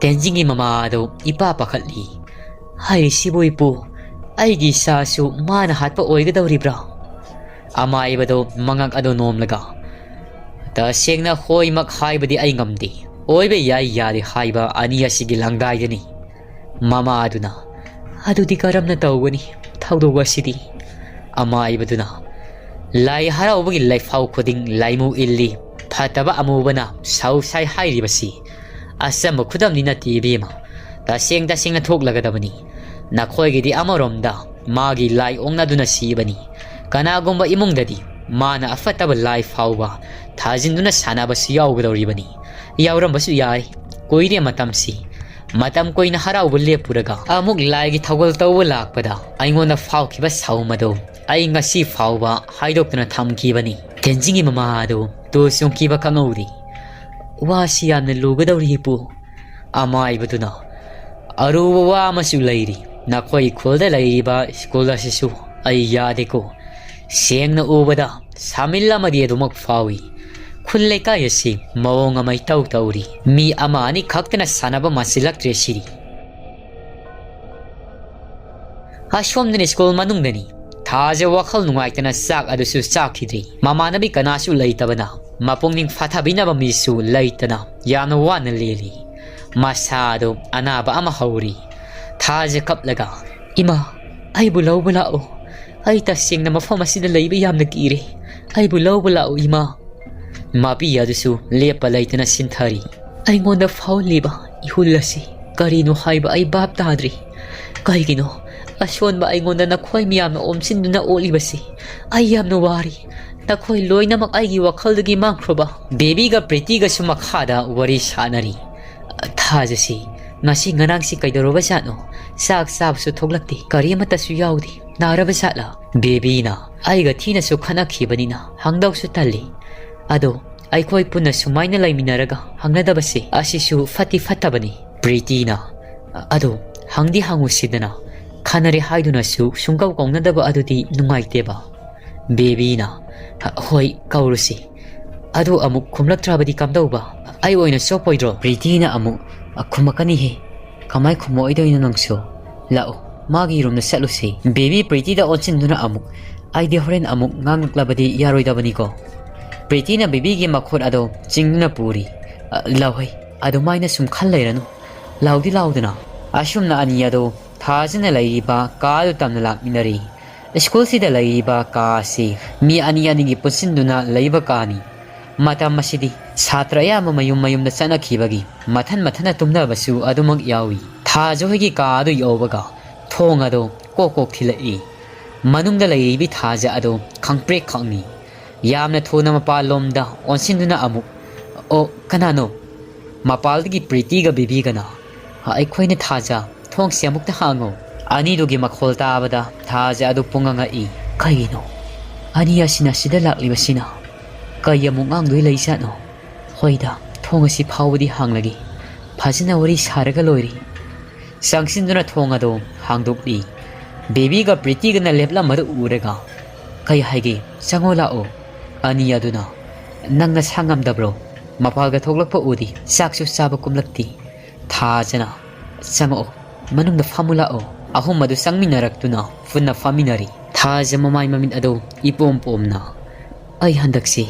ꯇꯦꯟꯖꯤꯡꯒꯤ ꯃꯃꯥ ꯑꯗꯨ ꯏꯄꯥ ꯄꯥꯈꯠꯂꯤ꯫ "ꯍꯥꯏꯔꯤꯁꯤꯕꯨ ꯏꯄꯨ, ꯑꯩꯒꯤ ꯏꯆꯥꯁꯨ ꯃꯥꯅ ꯍꯥꯠꯄ ꯑꯣꯏꯒꯗꯧꯔꯤꯕ꯭ꯔꯥ?" ꯑꯃꯥꯏꯕꯗꯨ ꯃꯉꯛ ꯑꯗꯨ ꯅꯣꯝꯂꯒ, "ꯇꯁꯦꯡꯅ ꯍꯣꯏꯃꯛ ꯍꯥꯏꯕꯗꯤ ꯑꯩ ꯉꯝꯗꯦ꯫ ꯑꯣꯏꯕ ꯌꯥꯏ ꯌꯥꯗꯦ ꯍꯥꯏꯕ ꯑꯅꯤ ꯑꯁꯤꯒꯤ ꯂꯪꯗꯥꯏꯗꯅꯤ꯫" ꯃꯃꯥ ꯑꯗꯨꯅ, "ꯑꯗꯨꯗꯤ ꯀꯔꯝꯅ ꯇꯧꯒꯅꯤ ꯊꯧꯗꯣꯛ ꯑꯁꯤꯗꯤ?" ꯑꯃꯥꯏꯕꯗꯨꯅ, "ꯂꯥꯏ ꯍꯔꯥꯎꯕꯒꯤ ꯂꯩꯐꯥꯎ ꯈꯨꯗꯤꯡ ꯂꯥꯏꯃꯨ ꯏꯜꯂꯤ꯫ ꯐꯠꯇꯕ ꯑꯃꯨꯕꯅ ꯁꯧ ꯁꯥꯏ ꯍꯥꯏꯔꯤꯕꯁꯤ ꯑꯆꯝꯕ ꯈꯨꯗꯝꯗꯤ ꯅꯠꯇꯦ ꯏꯕꯦꯝꯃ꯫ ꯇꯁꯦꯡ ꯇꯁꯦꯡꯅ ꯊꯣꯛꯂꯒꯗꯕꯅꯤ꯫ ꯅꯈꯣꯏꯒꯤꯗꯤ ꯑꯃꯔꯣꯝꯗ ꯃꯥꯒꯤ ꯂꯥꯏ ꯑꯣꯛꯅꯗꯨꯅ ꯁꯤꯕꯅꯤ꯫ ꯀꯅꯥꯒꯨꯝꯕ ꯏꯃꯨꯡꯗꯗꯤ ꯃꯥꯅ ꯑꯐꯠꯇꯕ ꯂꯥꯏ ꯐꯥꯎꯕ ꯊꯥꯖꯤꯟꯗꯨꯅ ꯁꯥꯟꯅꯕꯁꯨ ꯌꯥꯎꯒꯗꯧꯔꯤꯕꯅꯤ꯫ ꯌꯥꯎꯔꯝꯕꯁꯨ ꯌꯥꯏ꯫ ꯀꯨꯏꯔꯦ ꯃꯇꯝꯁꯤ꯫ ꯃꯇꯝ ꯀꯨꯏꯅ ꯍꯔꯥꯎꯕ ꯂꯦꯞꯄꯨꯔꯒ ꯑꯃꯨꯛ ꯂꯥꯏꯒꯤ ꯊꯧꯒꯜ ꯇꯧꯕ ꯂꯥꯛꯄꯗ ꯑꯩꯉꯣꯟꯗ ꯐꯥꯎꯈꯤꯕ ꯁꯥꯎꯝ ꯑꯗꯨ ꯑꯩ ꯉꯁꯤ ꯐꯥꯎꯕ ꯍꯥꯏꯗꯣꯛꯇꯨꯅ ꯊꯝꯈꯤꯕꯅꯤ꯫ ꯇꯦꯟꯖꯤꯡꯒꯤ ꯃꯃꯥ ꯑꯗꯨ ꯇꯨ ꯆꯨꯡꯈꯤꯕ ꯈꯪꯍꯧꯗꯦ꯫ ꯋꯥꯁꯤ ꯌꯥꯝꯅ ꯂꯨꯒꯗꯧꯔꯤ ꯏꯄꯨ꯫ ꯑꯃꯥꯏꯕꯗꯨꯅ ꯑꯔꯨꯕ ꯋꯥ ꯑꯃꯁꯨ ꯂꯩꯔꯤ꯫ ꯅꯈꯣꯏ ꯈꯨꯜꯗ ꯂꯩꯔꯤꯕ ꯁ꯭ꯀꯨꯜ ꯑꯁꯤꯁꯨ ꯑꯩ ꯌꯥꯗꯦꯀꯣ꯫ ꯁꯦꯡꯅ ꯎꯕꯗ ꯁꯥꯃꯤꯜ ꯑꯃꯗꯤ ꯑꯗꯨꯃꯛ ꯐꯥꯎꯏ꯫ ꯈꯨꯜ ꯂꯩꯀꯥꯏ ꯑꯁꯤ ꯃꯑꯣꯡ ꯑꯃ ꯏꯇꯧ ꯇꯧꯔꯤ꯫ ꯃꯤ ꯑꯃ ꯑꯅꯤ ꯈꯛꯇꯅ ꯁꯥꯟꯅꯕ ꯃꯥꯟꯁꯤꯜꯂꯛꯇ꯭ꯔꯦ ꯁꯤꯗꯤ꯫ ꯑꯁꯣꯝꯗꯅꯤ ꯁ꯭ꯀꯨꯜ ꯃꯅꯨꯡꯗꯅꯤ꯫ ꯊꯥꯖ ꯋꯥꯈꯜ ꯅꯨꯡꯉꯥꯏꯇꯅ ꯆꯥꯛ ꯑꯗꯨꯁꯨ ꯆꯥꯈꯤꯗ꯭ꯔꯤ꯫ ꯃꯃꯥꯟꯅꯕꯤ ꯀꯅꯥꯁꯨ ꯂꯩꯇꯕꯅ ꯃꯄꯨꯛꯅꯤꯡ ꯐꯥꯊꯕꯤꯅꯕ ꯃꯤꯁꯨ ꯂꯩꯇꯅ ꯌꯥꯝꯅ ꯋꯥꯅ ꯂꯦꯜꯂꯤ꯫ ꯃꯁꯥꯗꯨ ꯑꯅꯥꯕ ꯑꯃ ꯍꯧꯔꯤ꯫ ꯊꯥꯖ ꯀꯞꯂꯒ, "ꯏꯃꯥ, ꯑꯩꯕꯨ ꯂꯧꯕ ꯂꯥꯛꯑꯣ꯫ ꯑꯩ ꯇꯁꯦꯡꯅ ꯃꯐꯝ ꯑꯁꯤꯗ ꯂꯩꯕ ꯌꯥꯝꯅ ꯀꯤꯔꯦ꯫ ꯑꯩꯕꯨ ꯂꯧꯕ ꯂꯥꯛꯑꯣ ꯏꯃꯥ꯫" ꯃꯄꯤ ꯑꯗꯨꯁꯨ ꯂꯦꯞꯄ ꯂꯩꯇꯅ ꯁꯤꯟꯊꯔꯤ꯫ ꯑꯩꯉꯣꯟꯗ ꯐꯥꯎꯍꯜꯂꯤꯕ ꯏꯍꯨꯜ ꯑꯁꯤ ꯀꯔꯤꯅꯣ ꯍꯥꯏꯕ ꯑꯩ ꯚꯥꯞ ꯇꯥꯗ꯭ꯔꯤ꯫ ꯀꯩꯒꯤꯅꯣ ꯑꯁꯣꯟꯕ ꯑꯩꯉꯣꯟꯗ ꯅꯈꯣꯏ ꯃꯌꯥꯝꯅ ꯑꯣꯝꯁꯤꯟꯗꯨꯅ ꯑꯣꯠꯂꯤꯕꯁꯤ? ꯑꯩ ꯌꯥꯝꯅ ꯋꯥꯔꯤ꯫ ꯅꯈꯣꯏ ꯂꯣꯏꯅꯃꯛ ꯑꯩꯒꯤ ꯋꯥꯈꯜꯗꯒꯤ ꯃꯥꯡꯈ꯭ꯔꯕ? ꯕꯦꯕꯤꯒ ꯄ꯭ꯔꯤꯇꯤꯒꯁꯨ ꯃꯈꯥꯗ ꯋꯥꯔꯤ ꯁꯥꯅꯔꯤ꯫ ꯊꯥꯖꯁꯤ, ꯉꯁꯤ ꯉꯔꯥꯡꯁꯤ ꯀꯩꯗꯧꯔꯕ ꯖꯥꯠꯅꯣ? ꯆꯥꯛ ꯆꯥꯕꯁꯨ ꯊꯣꯛꯂꯛꯇꯦ, ꯀꯔꯤ ꯑꯃꯠꯇꯁꯨ ꯌꯥꯎꯗꯦ꯫ ꯅꯥꯔꯕ ꯖꯥꯠꯂ? ꯕꯦꯕꯤꯅ ꯑꯩꯒ ꯊꯤꯅꯁꯨ ꯈꯠꯅꯈꯤꯕꯅꯤꯅ ꯍꯪꯗꯧꯁꯨ ꯇꯜꯂꯤ꯫ ꯑꯗꯣ ꯑꯩꯈꯣꯏ ꯄꯨꯟꯅ ꯁꯨꯃꯥꯏꯅ ꯂꯩꯃꯤꯟꯅꯔꯒ ꯍꯪꯅꯗꯕꯁꯦ ꯑꯁꯤꯁꯨ ꯐꯠꯇꯤ ꯐꯠꯇꯕꯅꯤ꯫ ꯄ꯭ꯔꯤꯇꯤꯅ, "ꯑꯗꯣ ꯍꯪꯗꯤ ꯍꯪꯉꯨꯁꯤꯗꯅ, ꯈꯟꯅꯔꯦ ꯍꯥꯏꯗꯨꯅꯁꯨ ꯁꯨꯡꯀꯧ ꯀꯧꯅꯗꯕ ꯑꯗꯨꯗꯤ ꯅꯨꯡꯉꯥꯏꯇꯦꯕ꯫" ꯕꯦꯕꯤꯅ, "ꯍꯣꯏ, ꯀꯧꯔꯨꯁꯤ꯫ ꯑꯗꯨ ꯑꯃꯨꯛ ꯈꯨꯝꯂꯛꯇ꯭ꯔꯕꯗꯤ ꯀꯝꯗꯧꯕ? ꯑꯩ ꯑꯣꯏꯅ ꯆꯣꯞꯄꯣꯏꯗ꯭ꯔꯣ?" ꯄ꯭ꯔꯤꯇꯤꯅ ꯑꯃꯨꯛ, "ꯈꯨꯝꯃꯛꯀꯅꯤꯍꯦ꯫ ꯀꯃꯥꯏ ꯈꯨꯝꯃꯛꯑꯣꯏꯗꯣꯏꯅꯣ ꯅꯪꯁꯨ? ꯂꯥꯛꯑꯣ, ꯃꯥꯒꯤ ꯔꯨꯝꯗ ꯆꯠꯂꯨꯁꯤ꯫" ꯕꯦꯕꯤ ꯄ꯭ꯔꯤꯇꯤꯗ ꯑꯣꯟꯁꯤꯟꯗꯨꯅ ꯑꯃꯨꯛ, "ꯑꯩꯗꯤ ꯍꯣꯔꯦꯟ ꯑꯃꯨꯛ ꯉꯥꯡꯂꯛꯂꯕꯗꯤ ꯌꯥꯔꯣꯏꯗꯕꯅꯤꯀꯣ?" ꯄ꯭ꯔꯤꯇꯤꯅ ꯕꯦꯕꯤꯒꯤ ꯃꯈꯨꯠ ꯑꯗꯣ ꯆꯤꯡꯗꯨꯅ ꯄꯨꯔꯤ꯫ "ꯑ, ꯂꯥꯎꯍꯩ, ꯑꯗꯨꯃꯥꯏꯅ ꯁꯨꯝ ꯈꯜ ꯂꯩꯔꯅꯨ꯫ ꯂꯥꯎꯗꯤ ꯂꯥꯎꯗꯅ꯫" ꯑꯁꯨꯝꯅ ꯑꯅꯤ ꯑꯗꯣ ꯊꯥꯖꯅ ꯂꯩꯔꯤꯕ ꯀꯥ ꯑꯗꯨ ꯇꯝꯅ ꯂꯥꯛꯃꯤꯟꯅꯔꯤ꯫ ꯁ꯭ꯀꯨꯜꯁꯤꯗ ꯂꯩꯔꯤꯕ ꯀꯥ ꯑꯁꯤ ꯃꯤ ꯑꯅꯤ ꯑꯅꯤꯒꯤ ꯄꯨꯟꯁꯤꯟꯗꯨꯅ ꯂꯩꯕ ꯀꯥꯅꯤ꯫ ꯃꯇꯝ ꯑꯁꯤꯗꯤ ꯁꯥꯇ꯭ꯔ ꯑꯌꯥꯝꯕ ꯃꯌꯨꯝ ꯃꯌꯨꯝꯗ ꯆꯠꯅꯈꯤꯕꯒꯤ ꯃꯊꯟ ꯃꯊꯟꯅ ꯇꯨꯝꯅꯕꯁꯨ ꯑꯗꯨꯃꯛ ꯌꯥꯎꯏ꯫ ꯊꯥꯖ ꯍꯣꯏꯒꯤ ꯀꯥ ꯑꯗꯨ ꯌꯧꯕꯒ ꯊꯣꯡ ꯑꯗꯨ ꯀꯣꯛ ꯀꯣꯛ ꯊꯤꯜꯂꯛꯏ꯫ ꯃꯅꯨꯡꯗ ꯂꯩꯔꯤꯕꯤ ꯊꯥꯖ ꯑꯗꯨ ꯈꯪꯄ꯭ꯔꯦꯛ ꯈꯪꯉꯤ꯫ ꯌꯥꯝꯅ ꯊꯨꯅ ꯃꯄꯥꯟꯂꯣꯝꯗ ꯑꯣꯟꯁꯤꯟꯗꯨꯅ ꯑꯃꯨꯛ, "ꯑꯣ, ꯀꯅꯥꯅꯣ?" ꯃꯄꯥꯜꯗꯒꯤ ꯄ꯭ꯔꯤꯇꯤꯒ ꯕꯦꯕꯤꯒꯅ, "ꯑꯩꯈꯣꯏꯅ ꯊꯥꯖ, ꯊꯣꯡꯁꯦ ꯑꯃꯨꯛꯇ ꯍꯥꯡꯉꯣ!" ꯑꯅꯤꯗꯨꯒꯤ ꯃꯈꯣꯜ ꯇꯥꯕꯗ ꯊꯥꯖ ꯑꯗꯨ ꯄꯨꯡꯉꯛ ꯉꯛꯏ꯫ ꯀꯩꯒꯤꯅꯣ ꯑꯅꯤ ꯑꯁꯤꯅ ꯁꯤꯗ ꯂꯥꯛꯂꯤꯕꯁꯤꯅ? ꯀꯩ ꯑꯃꯨꯛ ꯉꯥꯡꯗꯣꯏ ꯂꯩꯖꯥꯠꯅꯣ? ꯍꯣꯏꯗ, ꯊꯣꯡ ꯑꯁꯤ ꯐꯥꯎꯕꯗꯤ ꯍꯥꯡꯂꯒꯦ꯫ ꯐꯖꯅ ꯋꯥꯔꯤ ꯁꯥꯔꯒ ꯂꯣꯏꯔꯦ꯫ ꯆꯪꯁꯤꯟꯗꯨꯅ ꯊꯣꯡ ꯑꯗꯨ ꯍꯥꯡꯗꯣꯛꯂꯤ꯫ ꯕꯦꯕꯤꯒ ꯄ꯭ꯔꯤꯇꯤꯒꯅ ꯂꯦꯞꯂꯝꯕꯗꯨ ꯎꯔꯒ, "ꯀꯩ ꯍꯥꯏꯒꯦ? ꯆꯪꯉꯣ ꯂꯥꯛꯑꯣ꯫" ꯑꯅꯤ ꯑꯗꯨꯅ, "ꯅꯪ ꯅꯁꯥ ꯉꯝꯗꯕ꯭ꯔꯣ? ꯃꯄꯥꯜꯒ ꯊꯣꯛꯂꯛꯄ ꯎꯗꯦ, ꯆꯥꯛꯁꯨ ꯆꯥꯕ ꯀꯨꯝꯂꯛꯇꯦ꯫" ꯊꯥꯖꯅ, "ꯆꯪꯉꯛꯑꯣ, ꯃꯅꯨꯡꯗ ꯐꯝꯃꯨ ꯂꯥꯛꯑꯣ꯫" ꯑꯍꯨꯝ ꯑꯗꯨ ꯆꯪꯃꯤꯟꯅꯔꯛꯇꯨꯅ ꯄꯨꯟꯅ ꯐꯝꯃꯤꯟꯅꯔꯤ꯫ ꯊꯥꯖ ꯃꯃꯥꯏ ꯃꯃꯤꯠ ꯑꯗꯨ ꯏꯄꯣꯝ ꯄꯣꯝꯅ, "ꯑꯩ ꯍꯟꯗꯛꯁꯤ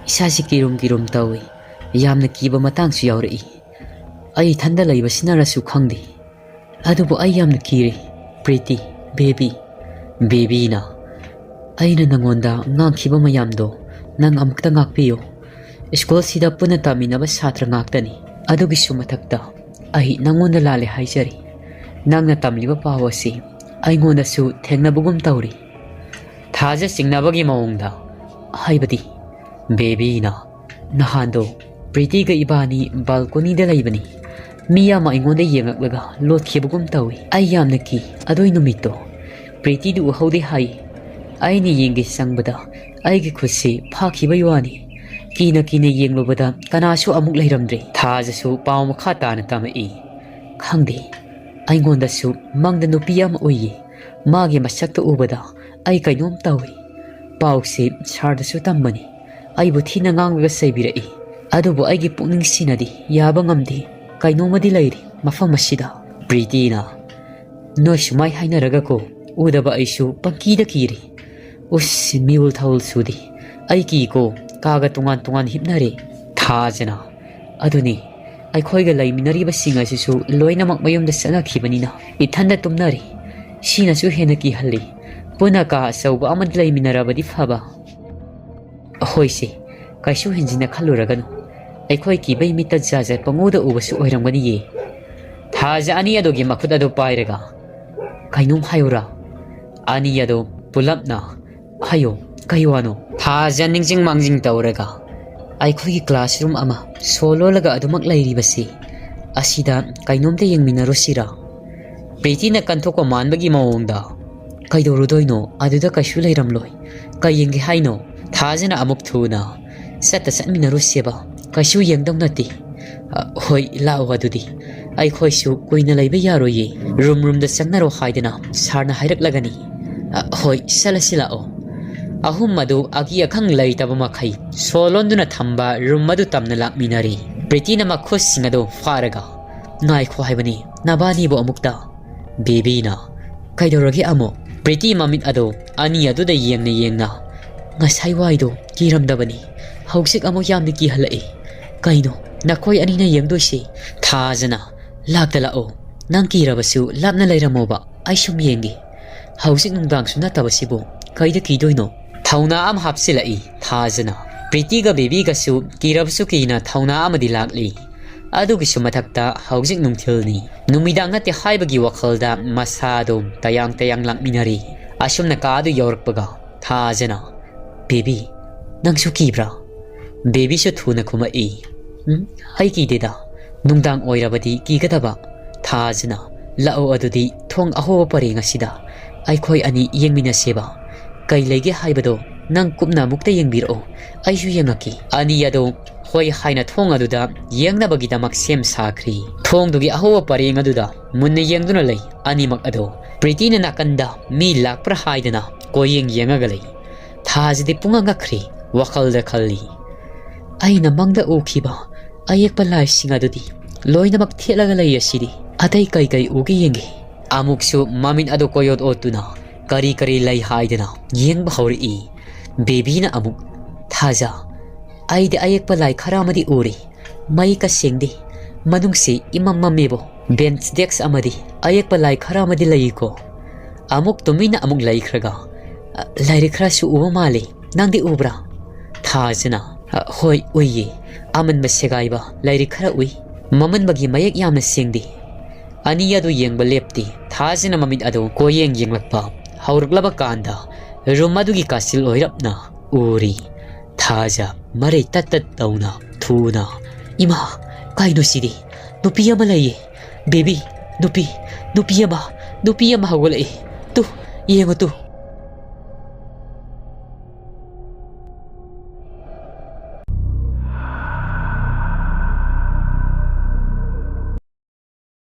ꯏꯁꯥꯁꯤ ꯀꯤꯔꯨꯝ ꯀꯤꯔꯨꯝ ꯇꯧꯏ꯫ ꯌꯥꯝꯅ ꯀꯤꯕ ꯃꯇꯥꯡꯁꯨ ꯌꯥꯎꯔꯛꯏ꯫ ꯑꯩ ꯏꯊꯟꯗ ꯂꯩꯕꯁꯤꯅꯔꯁꯨ ꯈꯪꯗꯦ꯫ ꯑꯗꯨꯕꯨ ꯑꯩ ꯌꯥꯝꯅ ꯀꯤꯔꯦ, ꯄ꯭ꯔꯤꯇꯤ, ꯕꯦꯕꯤ꯫" ꯕꯦꯕꯤꯅ, "ꯑꯩꯅ ꯅꯉꯣꯟꯗ ꯉꯥꯡꯈꯤꯕ ꯃꯌꯥꯝꯗꯣ ꯅꯪ ꯑꯃꯨꯛꯇ ꯉꯥꯛꯄꯤꯌꯨ꯫ ꯁ꯭ꯀꯨꯜꯁꯤꯗ ꯄꯨꯟꯅ ꯇꯝꯃꯤꯟꯅꯕ ꯁꯥꯇ꯭ꯔ ꯉꯥꯛꯇꯅꯤ꯫ ꯑꯗꯨꯒꯤꯁꯨ ꯃꯊꯛꯇ ꯑꯩ ꯅꯉꯣꯟꯗ ꯂꯥꯜꯂꯦ ꯍꯥꯏꯖꯔꯤ꯫ ꯅꯪꯅ ꯇꯝꯂꯤꯕ ꯄꯥꯎ ꯑꯁꯤ ꯑꯩꯉꯣꯟꯗꯁꯨ ꯊꯦꯡꯅꯕꯒꯨꯝ ꯇꯧꯔꯤ꯫" ꯊꯥꯖ ꯆꯤꯡꯅꯕꯒꯤ ꯃꯑꯣꯡꯗ, "ꯍꯥꯏꯕꯗꯤ?" ꯕꯦꯕꯤꯅ, "ꯅꯍꯥꯟꯗꯣ ꯄ꯭ꯔꯤꯇꯤꯒ ꯏꯕꯥꯅꯤ ꯕꯥꯜꯀꯣꯅꯤꯗ ꯂꯩꯕꯅꯤ꯫ ꯃꯤ ꯑꯃ ꯑꯩꯉꯣꯟꯗ ꯌꯦꯡꯉꯛꯂꯒ ꯂꯣꯠꯈꯤꯕꯒꯨꯝ ꯇꯧꯏ꯫ ꯑꯩ ꯌꯥꯝꯅ ꯀꯤ꯫ ꯑꯗꯨꯏ ꯅꯨꯃꯤꯠꯇꯣ ꯄ꯭ꯔꯤꯇꯤꯗꯨ ꯎꯍꯧꯗꯦ ꯍꯥꯏ꯫ ꯑꯩꯅ ꯌꯦꯡꯒꯦ ꯆꯪꯕꯗ ꯑꯩꯒꯤ ꯈꯨꯠꯁꯤ ꯐꯥꯈꯤꯕꯩ ꯋꯥꯅꯤ꯫ ꯀꯤꯅ ꯀꯤꯅ ꯌꯦꯡꯂꯨꯕꯗ ꯀꯅꯥꯁꯨ ꯑꯃꯨꯛ ꯂꯩꯔꯝꯗ꯭ꯔꯦ꯫" ꯊꯥꯖꯁꯨ ꯄꯥꯎ ꯃꯈꯥ ꯇꯥꯅ ꯇꯝꯃꯛꯏ꯫ "ꯈꯪꯗꯦ, ꯑꯩꯉꯣꯟꯗꯁꯨ ꯃꯪꯗ ꯅꯨꯄꯤ ꯑꯃ ꯎꯏꯌꯦ꯫ ꯃꯥꯒꯤ ꯃꯁꯛꯇ ꯎꯕꯗ ꯑꯩ ꯀꯩꯅꯣꯝ ꯇꯧꯏ꯫ ꯄꯥꯎꯁꯦ ꯁꯥꯔꯗꯁꯨ ꯇꯝꯕꯅꯤ꯫ ꯑꯩꯕꯨ ꯊꯤꯅ ꯉꯥꯡꯂꯒ ꯆꯩꯕꯤꯔꯛꯏ꯫ ꯑꯗꯨꯕꯨ ꯑꯩꯒꯤ ꯄꯨꯛꯅꯤꯡꯁꯤꯅꯗꯤ ꯌꯥꯕ ꯉꯝꯗꯦ꯫ ꯀꯩꯅꯣꯝꯃꯗꯤ ꯂꯩꯔꯤ ꯃꯐꯝ ꯑꯁꯤꯗ꯫" ꯄ꯭ꯔꯤꯇꯤꯅ, "ꯅꯣꯏ ꯁꯨꯃꯥꯏ ꯍꯥꯏꯅꯔꯒꯀꯣ ꯎꯗꯕ ꯑꯩꯁꯨ ꯄꯪꯀꯤꯗ ꯀꯤꯔꯦ꯫ ꯎꯁ, ꯃꯤꯎꯜ ꯊꯥꯎꯜ ꯁꯨꯗꯦ꯫ ꯑꯩ ꯀꯤꯀꯣ, ꯀꯥꯒ ꯇꯣꯉꯥꯟ ꯇꯣꯉꯥꯟ ꯍꯤꯞꯅꯔꯦ꯫" ꯊꯥꯖꯅ, "ꯑꯗꯨꯅꯤ, ꯑꯩꯈꯣꯏꯒ ꯂꯩꯃꯤꯟꯅꯔꯤꯕꯁꯤꯡ ꯑꯁꯤꯁꯨ ꯂꯣꯏꯅꯃꯛ ꯃꯌꯨꯝꯗ ꯆꯠꯅꯈꯤꯕꯅꯤꯅ ꯏꯊꯟꯗ ꯇꯨꯝꯅꯔꯤ꯫ ꯁꯤꯅꯁꯨ ꯍꯦꯟꯅ ꯀꯤꯍꯜꯂꯤ꯫ ꯄꯨꯟꯅ ꯀꯥ ꯑꯆꯧꯕ ꯑꯃꯗ ꯂꯩꯃꯤꯟꯅꯔꯕꯗꯤ ꯐꯕ꯫" "ꯍꯣꯏꯁꯦ, ꯀꯩꯁꯨ ꯍꯦꯟꯖꯤꯟꯅ ꯈꯜꯂꯨꯔꯒꯅꯨ꯫ ꯑꯩꯈꯣꯏ ꯀꯤꯕꯩ ꯃꯤꯠꯇ ꯖꯥꯠ ꯖꯥꯠ ꯄꯪꯎꯗ ꯎꯕꯁꯨ ꯑꯣꯏꯔꯝꯒꯅꯤꯌꯦ꯫ ꯊꯥꯖ ꯑꯅꯤ ꯑꯗꯨꯒꯤ ꯃꯈꯨꯠ ꯑꯗꯨ ꯄꯥꯏꯔꯒ, "ꯀꯩꯅꯣꯝ ꯍꯥꯏꯌꯨꯔꯥ?" ꯑꯅꯤ ꯑꯗꯨ ꯄꯨꯂꯞꯅ, "ꯍꯥꯏꯌꯣ, ꯀꯩ ꯋꯥꯅꯣ?" ꯊꯥꯖ ꯅꯤꯡꯁꯤꯡ ꯃꯥꯡꯖꯤꯡ ꯇꯧꯔꯒ, "ꯑꯩꯈꯣꯏꯒꯤ classroom ꯑꯃ ꯁꯣ ꯂꯣꯜꯂꯒ ꯑꯗꯨꯃꯛ ꯂꯩꯔꯤꯕꯁꯤ, ꯑꯁꯤꯗ ꯀꯩꯅꯣꯝꯇ ꯌꯦꯡꯃꯤꯟꯅꯔꯨꯁꯤꯔꯥ?" ꯄ꯭ꯔꯤꯇꯤꯅ ꯀꯟꯊꯣꯛꯄ ꯃꯥꯟꯕꯒꯤ ꯃꯑꯣꯡꯗ, "ꯀꯩꯗꯧꯔꯨꯗꯣꯏꯅꯣ? ꯑꯗꯨꯗ ꯀꯩꯁꯨ ꯂꯩꯔꯝꯂꯣꯏ꯫ ꯀꯩ ꯌꯦꯡꯒꯦ ꯍꯥꯏꯅꯣ?" ꯊꯥꯖꯅ ꯑꯃꯨꯛ ꯊꯨꯅ, "ꯆꯠꯇ ꯆꯠꯃꯤꯟꯅꯔꯨꯁꯦꯕ, ꯀꯩꯁꯨ ꯌꯦꯡꯗꯧ ꯅꯠꯇꯦ꯫ ꯑ, ꯍꯣꯏ, ꯂꯥꯛꯑꯣ ꯑꯗꯨꯗꯤ꯫ ꯑꯩꯈꯣꯏꯁꯨ ꯀꯨꯏꯅ ꯂꯩꯕ ꯌꯥꯔꯣꯏꯌꯦ꯫ ꯔꯨꯝ ꯔꯨꯝꯗ ꯆꯪꯅꯔꯣ ꯍꯥꯏꯗꯅ ꯁꯥꯔꯅ ꯍꯥꯏꯔꯛꯂꯒꯅꯤ꯫ ꯑ, ꯍꯣꯏ, ꯆꯠꯂꯁꯤ ꯂꯥꯛꯑꯣ꯫" ꯑꯍꯨꯝ ꯑꯗꯨ ꯑꯀꯤ ꯑꯈꯪ ꯂꯩꯇꯕ ꯃꯈꯩ ꯁꯣ ꯂꯣꯟꯗꯨꯅ ꯊꯝꯕ ꯔꯨꯝ ꯑꯗꯨ ꯇꯝꯅ ꯂꯥꯛꯃꯤꯟꯅꯔꯤ꯫ ꯄ꯭ꯔꯤꯇꯤꯅ ꯃꯈꯨꯠꯁꯤꯡ ꯑꯗꯨ ꯐꯥꯔꯒ, "ꯉꯥꯏꯈꯣ ꯍꯥꯏꯕꯅꯤ, ꯅꯕꯥꯅꯤꯕꯨ ꯑꯃꯨꯛꯇ꯫" ꯕꯦꯕꯤꯅ, "ꯀꯩꯗꯧꯔꯒꯦ ꯑꯃꯨꯛ?" ꯄ꯭ꯔꯤꯇꯤ ꯃꯃꯤꯠ ꯑꯗꯨ ꯑꯅꯤ ꯑꯗꯨꯗ ꯌꯦꯡꯅ ꯌꯦꯡꯅ, "ꯉꯁꯥꯏ ꯋꯥꯏꯗꯣ ꯀꯤꯔꯝꯗꯕꯅꯤ, ꯍꯧꯖꯤꯛ ꯑꯃꯨꯛ ꯌꯥꯝꯅ ꯀꯤꯍꯜꯂꯛꯏ꯫ ꯀꯩꯅꯣ ꯅꯈꯣꯏ ꯑꯅꯤꯅ ꯌꯦꯡꯗꯣꯏꯁꯤ?" ꯊꯥꯖꯅ, "ꯂꯥꯛꯇ ꯂꯥꯛꯑꯣ, ꯅꯪ ꯀꯤꯔꯕꯁꯨ ꯂꯥꯞꯅ ꯂꯩꯔꯝꯃꯣꯕ, ꯑꯩ ꯁꯨꯝ ꯌꯦꯡꯒꯦ꯫ ꯍꯧꯖꯤꯛ ꯅꯨꯡꯗꯥꯡꯁꯨ ꯅꯠꯇꯕꯁꯤꯕꯨ ꯀꯩꯗ ꯀꯤꯗꯣꯏꯅꯣ?" ꯊꯧꯅꯥ ꯑꯃ ꯍꯥꯞꯆꯤꯜꯂꯛꯏ ꯊꯥꯖꯅ꯫ ꯄ꯭ꯔꯤꯇꯤꯒ ꯕꯦꯕꯤꯒꯁꯨ ꯀꯤꯔꯕꯁꯨ ꯀꯤꯅ ꯊꯧꯅꯥ ꯑꯃꯗꯤ ꯂꯥꯛꯂꯤ꯫ ꯑꯗꯨꯒꯤꯁꯨ ꯃꯊꯛꯇ ꯍꯧꯖꯤꯛ ꯅꯨꯡꯊꯤꯜꯅꯤ꯫ ꯅꯨꯃꯤꯗꯥꯡ ꯅꯠꯇꯦ ꯍꯥꯏꯕꯒꯤ ꯋꯥꯈꯜꯗ ꯃꯁꯥꯗꯣ ꯇꯌꯥꯡ ꯇꯌꯥꯡ ꯂꯥꯛꯃꯤꯟꯅꯔꯤ꯫ ꯑꯁꯨꯝꯅ ꯀꯥ ꯑꯗꯨ ꯌꯧꯔꯛꯄꯒ ꯊꯥꯖꯅ, "ꯕꯦꯕꯤ, ꯅꯪꯁꯨ ꯀꯤꯕ꯭ꯔꯥ?" ꯕꯦꯕꯤꯁꯨ ꯊꯨꯅ ꯈꯨꯝꯃꯛꯏ, "ꯎꯝ, ꯑꯩ ꯀꯤꯗꯦꯗ꯫ ꯅꯨꯡꯗꯥꯡ ꯑꯣꯏꯔꯕꯗꯤ ꯀꯤꯒꯗꯕ꯫" ꯊꯥꯖꯅ, "ꯂꯥꯛꯑꯣ ꯑꯗꯨꯗꯤ ꯊꯣꯡ ꯑꯍꯣꯕ ꯄꯔꯦꯡ ꯑꯁꯤꯗ ꯑꯩꯈꯣꯏ ꯑꯅꯤ ꯌꯦꯡꯃꯤꯟꯅꯁꯦꯕ꯫ ꯀꯩ ꯂꯩꯒꯦ ꯍꯥꯏꯕꯗꯣ ꯅꯪ ꯀꯨꯞꯅ ꯑꯃꯨꯛꯇ ꯌꯦꯡꯕꯤꯔꯛꯑꯣ, ꯑꯩꯁꯨ ꯌꯦꯡꯉꯛꯀꯦ꯫" ꯑꯅꯤ ꯑꯗꯣ ꯍꯣꯏ ꯍꯥꯏꯅ ꯊꯣꯡ ꯑꯗꯨꯗ ꯌꯦꯡꯅꯕꯒꯤꯗꯃꯛ ꯁꯦꯝ ꯁꯥꯈ꯭ꯔꯤ꯫ ꯊꯣꯡꯗꯨꯒꯤ ꯑꯍꯣꯕ ꯄꯔꯦꯡ ꯑꯗꯨꯗ ꯃꯨꯟꯅ ꯌꯦꯡꯗꯨꯅ ꯂꯩ ꯑꯅꯤꯃꯛ ꯑꯗꯣ꯫ ꯄ꯭ꯔꯤꯇꯤꯅ ꯅꯥꯀꯟꯗ ꯃꯤ ꯂꯥꯛꯄ꯭ꯔꯥ ꯍꯥꯏꯗꯅ ꯀꯣꯌꯦꯡ ꯌꯦꯡꯉꯒ ꯂꯩ꯫ ꯊꯥꯖꯗꯤ ꯄꯨꯡꯉꯛ ꯉꯛꯈ꯭ꯔꯤ, ꯋꯥꯈꯜꯗ ꯈꯜꯂꯤ, "ꯑꯩꯅ ꯃꯪꯗ ꯎꯈꯤꯕ ꯑꯌꯦꯛꯄ ꯂꯥꯏꯁꯤꯡ ꯑꯗꯨꯗꯤ ꯂꯣꯏꯅꯃꯛ ꯊꯦꯠꯂꯒ ꯂꯩ ꯑꯁꯤꯗꯤ꯫ ꯑꯇꯩ ꯀꯩ ꯀꯩ ꯎꯒꯦ ꯌꯦꯡꯒꯦ꯫" ꯑꯃꯨꯛꯁꯨ ꯃꯃꯤꯠ ꯑꯗꯨ ꯀꯣꯌꯣꯠ ꯑꯣꯠꯇꯨꯅ ꯀꯔꯤ ꯀꯔꯤ ꯂꯩ ꯍꯥꯏꯗꯅ ꯌꯦꯡꯕ ꯍꯧꯔꯛꯏ꯫ ꯕꯦꯕꯤꯅ ꯑꯃꯨꯛ, "ꯊꯥꯖ, ꯑꯩꯗꯤ ꯑꯌꯦꯛꯄ ꯂꯥꯏ ꯈꯔ ꯑꯃꯗꯤ ꯎꯔꯦ꯫ ꯃꯌꯦꯛꯀ ꯁꯦꯡꯗꯦ꯫ ꯃꯅꯨꯡꯁꯤ ꯏꯃꯝ ꯃꯝꯃꯦꯕꯣ꯫ ꯕꯦꯟꯆ ꯗꯦꯛꯁ ꯑꯃꯗꯤ ꯑꯌꯦꯛꯄ ꯂꯥꯏ ꯈꯔ ꯑꯃꯗꯤ ꯂꯩꯀꯣ꯫" ꯑꯃꯨꯛ ꯇꯨꯃꯤꯟꯅ ꯑꯃꯨꯛ ꯂꯩꯈ꯭ꯔꯒ, "ꯑ, ꯂꯥꯏꯔꯤꯛ ꯈꯔꯁꯨ ꯎꯕ ꯃꯥꯜꯂꯤ꯫ ꯅꯪꯗꯤ ꯎꯕ꯭ꯔꯥ?" ꯊꯥꯖꯅ, "ꯑ, ꯍꯣꯏ, ꯎꯏꯌꯦ꯫ ꯑꯃꯟꯕ ꯁꯦꯒꯥꯏꯕ ꯂꯥꯏꯔꯤꯛ ꯈꯔ ꯎꯏ꯫ ꯃꯃꯟꯕꯒꯤ ꯃꯌꯦꯛ ꯌꯥꯝꯅ ꯁꯦꯡꯗꯦ꯫" ꯑꯅꯤ ꯑꯗꯨ ꯌꯦꯡꯕ ꯂꯦꯞꯇꯦ꯫ ꯊꯥꯖꯅ ꯃꯃꯤꯠ ꯑꯗꯨ ꯀꯣꯌꯦꯡ ꯌꯦꯡꯂꯛꯄ꯫ ꯍꯧꯔꯛꯂꯕ ꯀꯥꯟꯗ ꯔꯨꯝ ꯑꯗꯨꯒꯤ ꯀꯥꯆꯤꯜ ꯑꯣꯏꯔꯞꯅ ꯎꯔꯤ꯫ ꯊꯥꯖ ꯃꯔꯩ ꯇꯠ ꯇꯠ ꯇꯧꯅ ꯊꯨꯅ, "ꯏꯃꯥ, ꯀꯥꯏꯅꯣ ꯁꯤꯗꯤ? ꯅꯨꯄꯤ ꯑꯃ ꯂꯩꯌꯦ꯫ ꯕꯦꯕꯤ, ꯅꯨꯄꯤ, ꯅꯨꯄꯤ ꯑꯃ, ꯅꯨꯄꯤ ꯑꯃ ꯍꯧꯒꯠꯂꯛꯏ꯫ ꯇꯨ, ꯌꯦꯡꯉꯨ ꯇꯨ,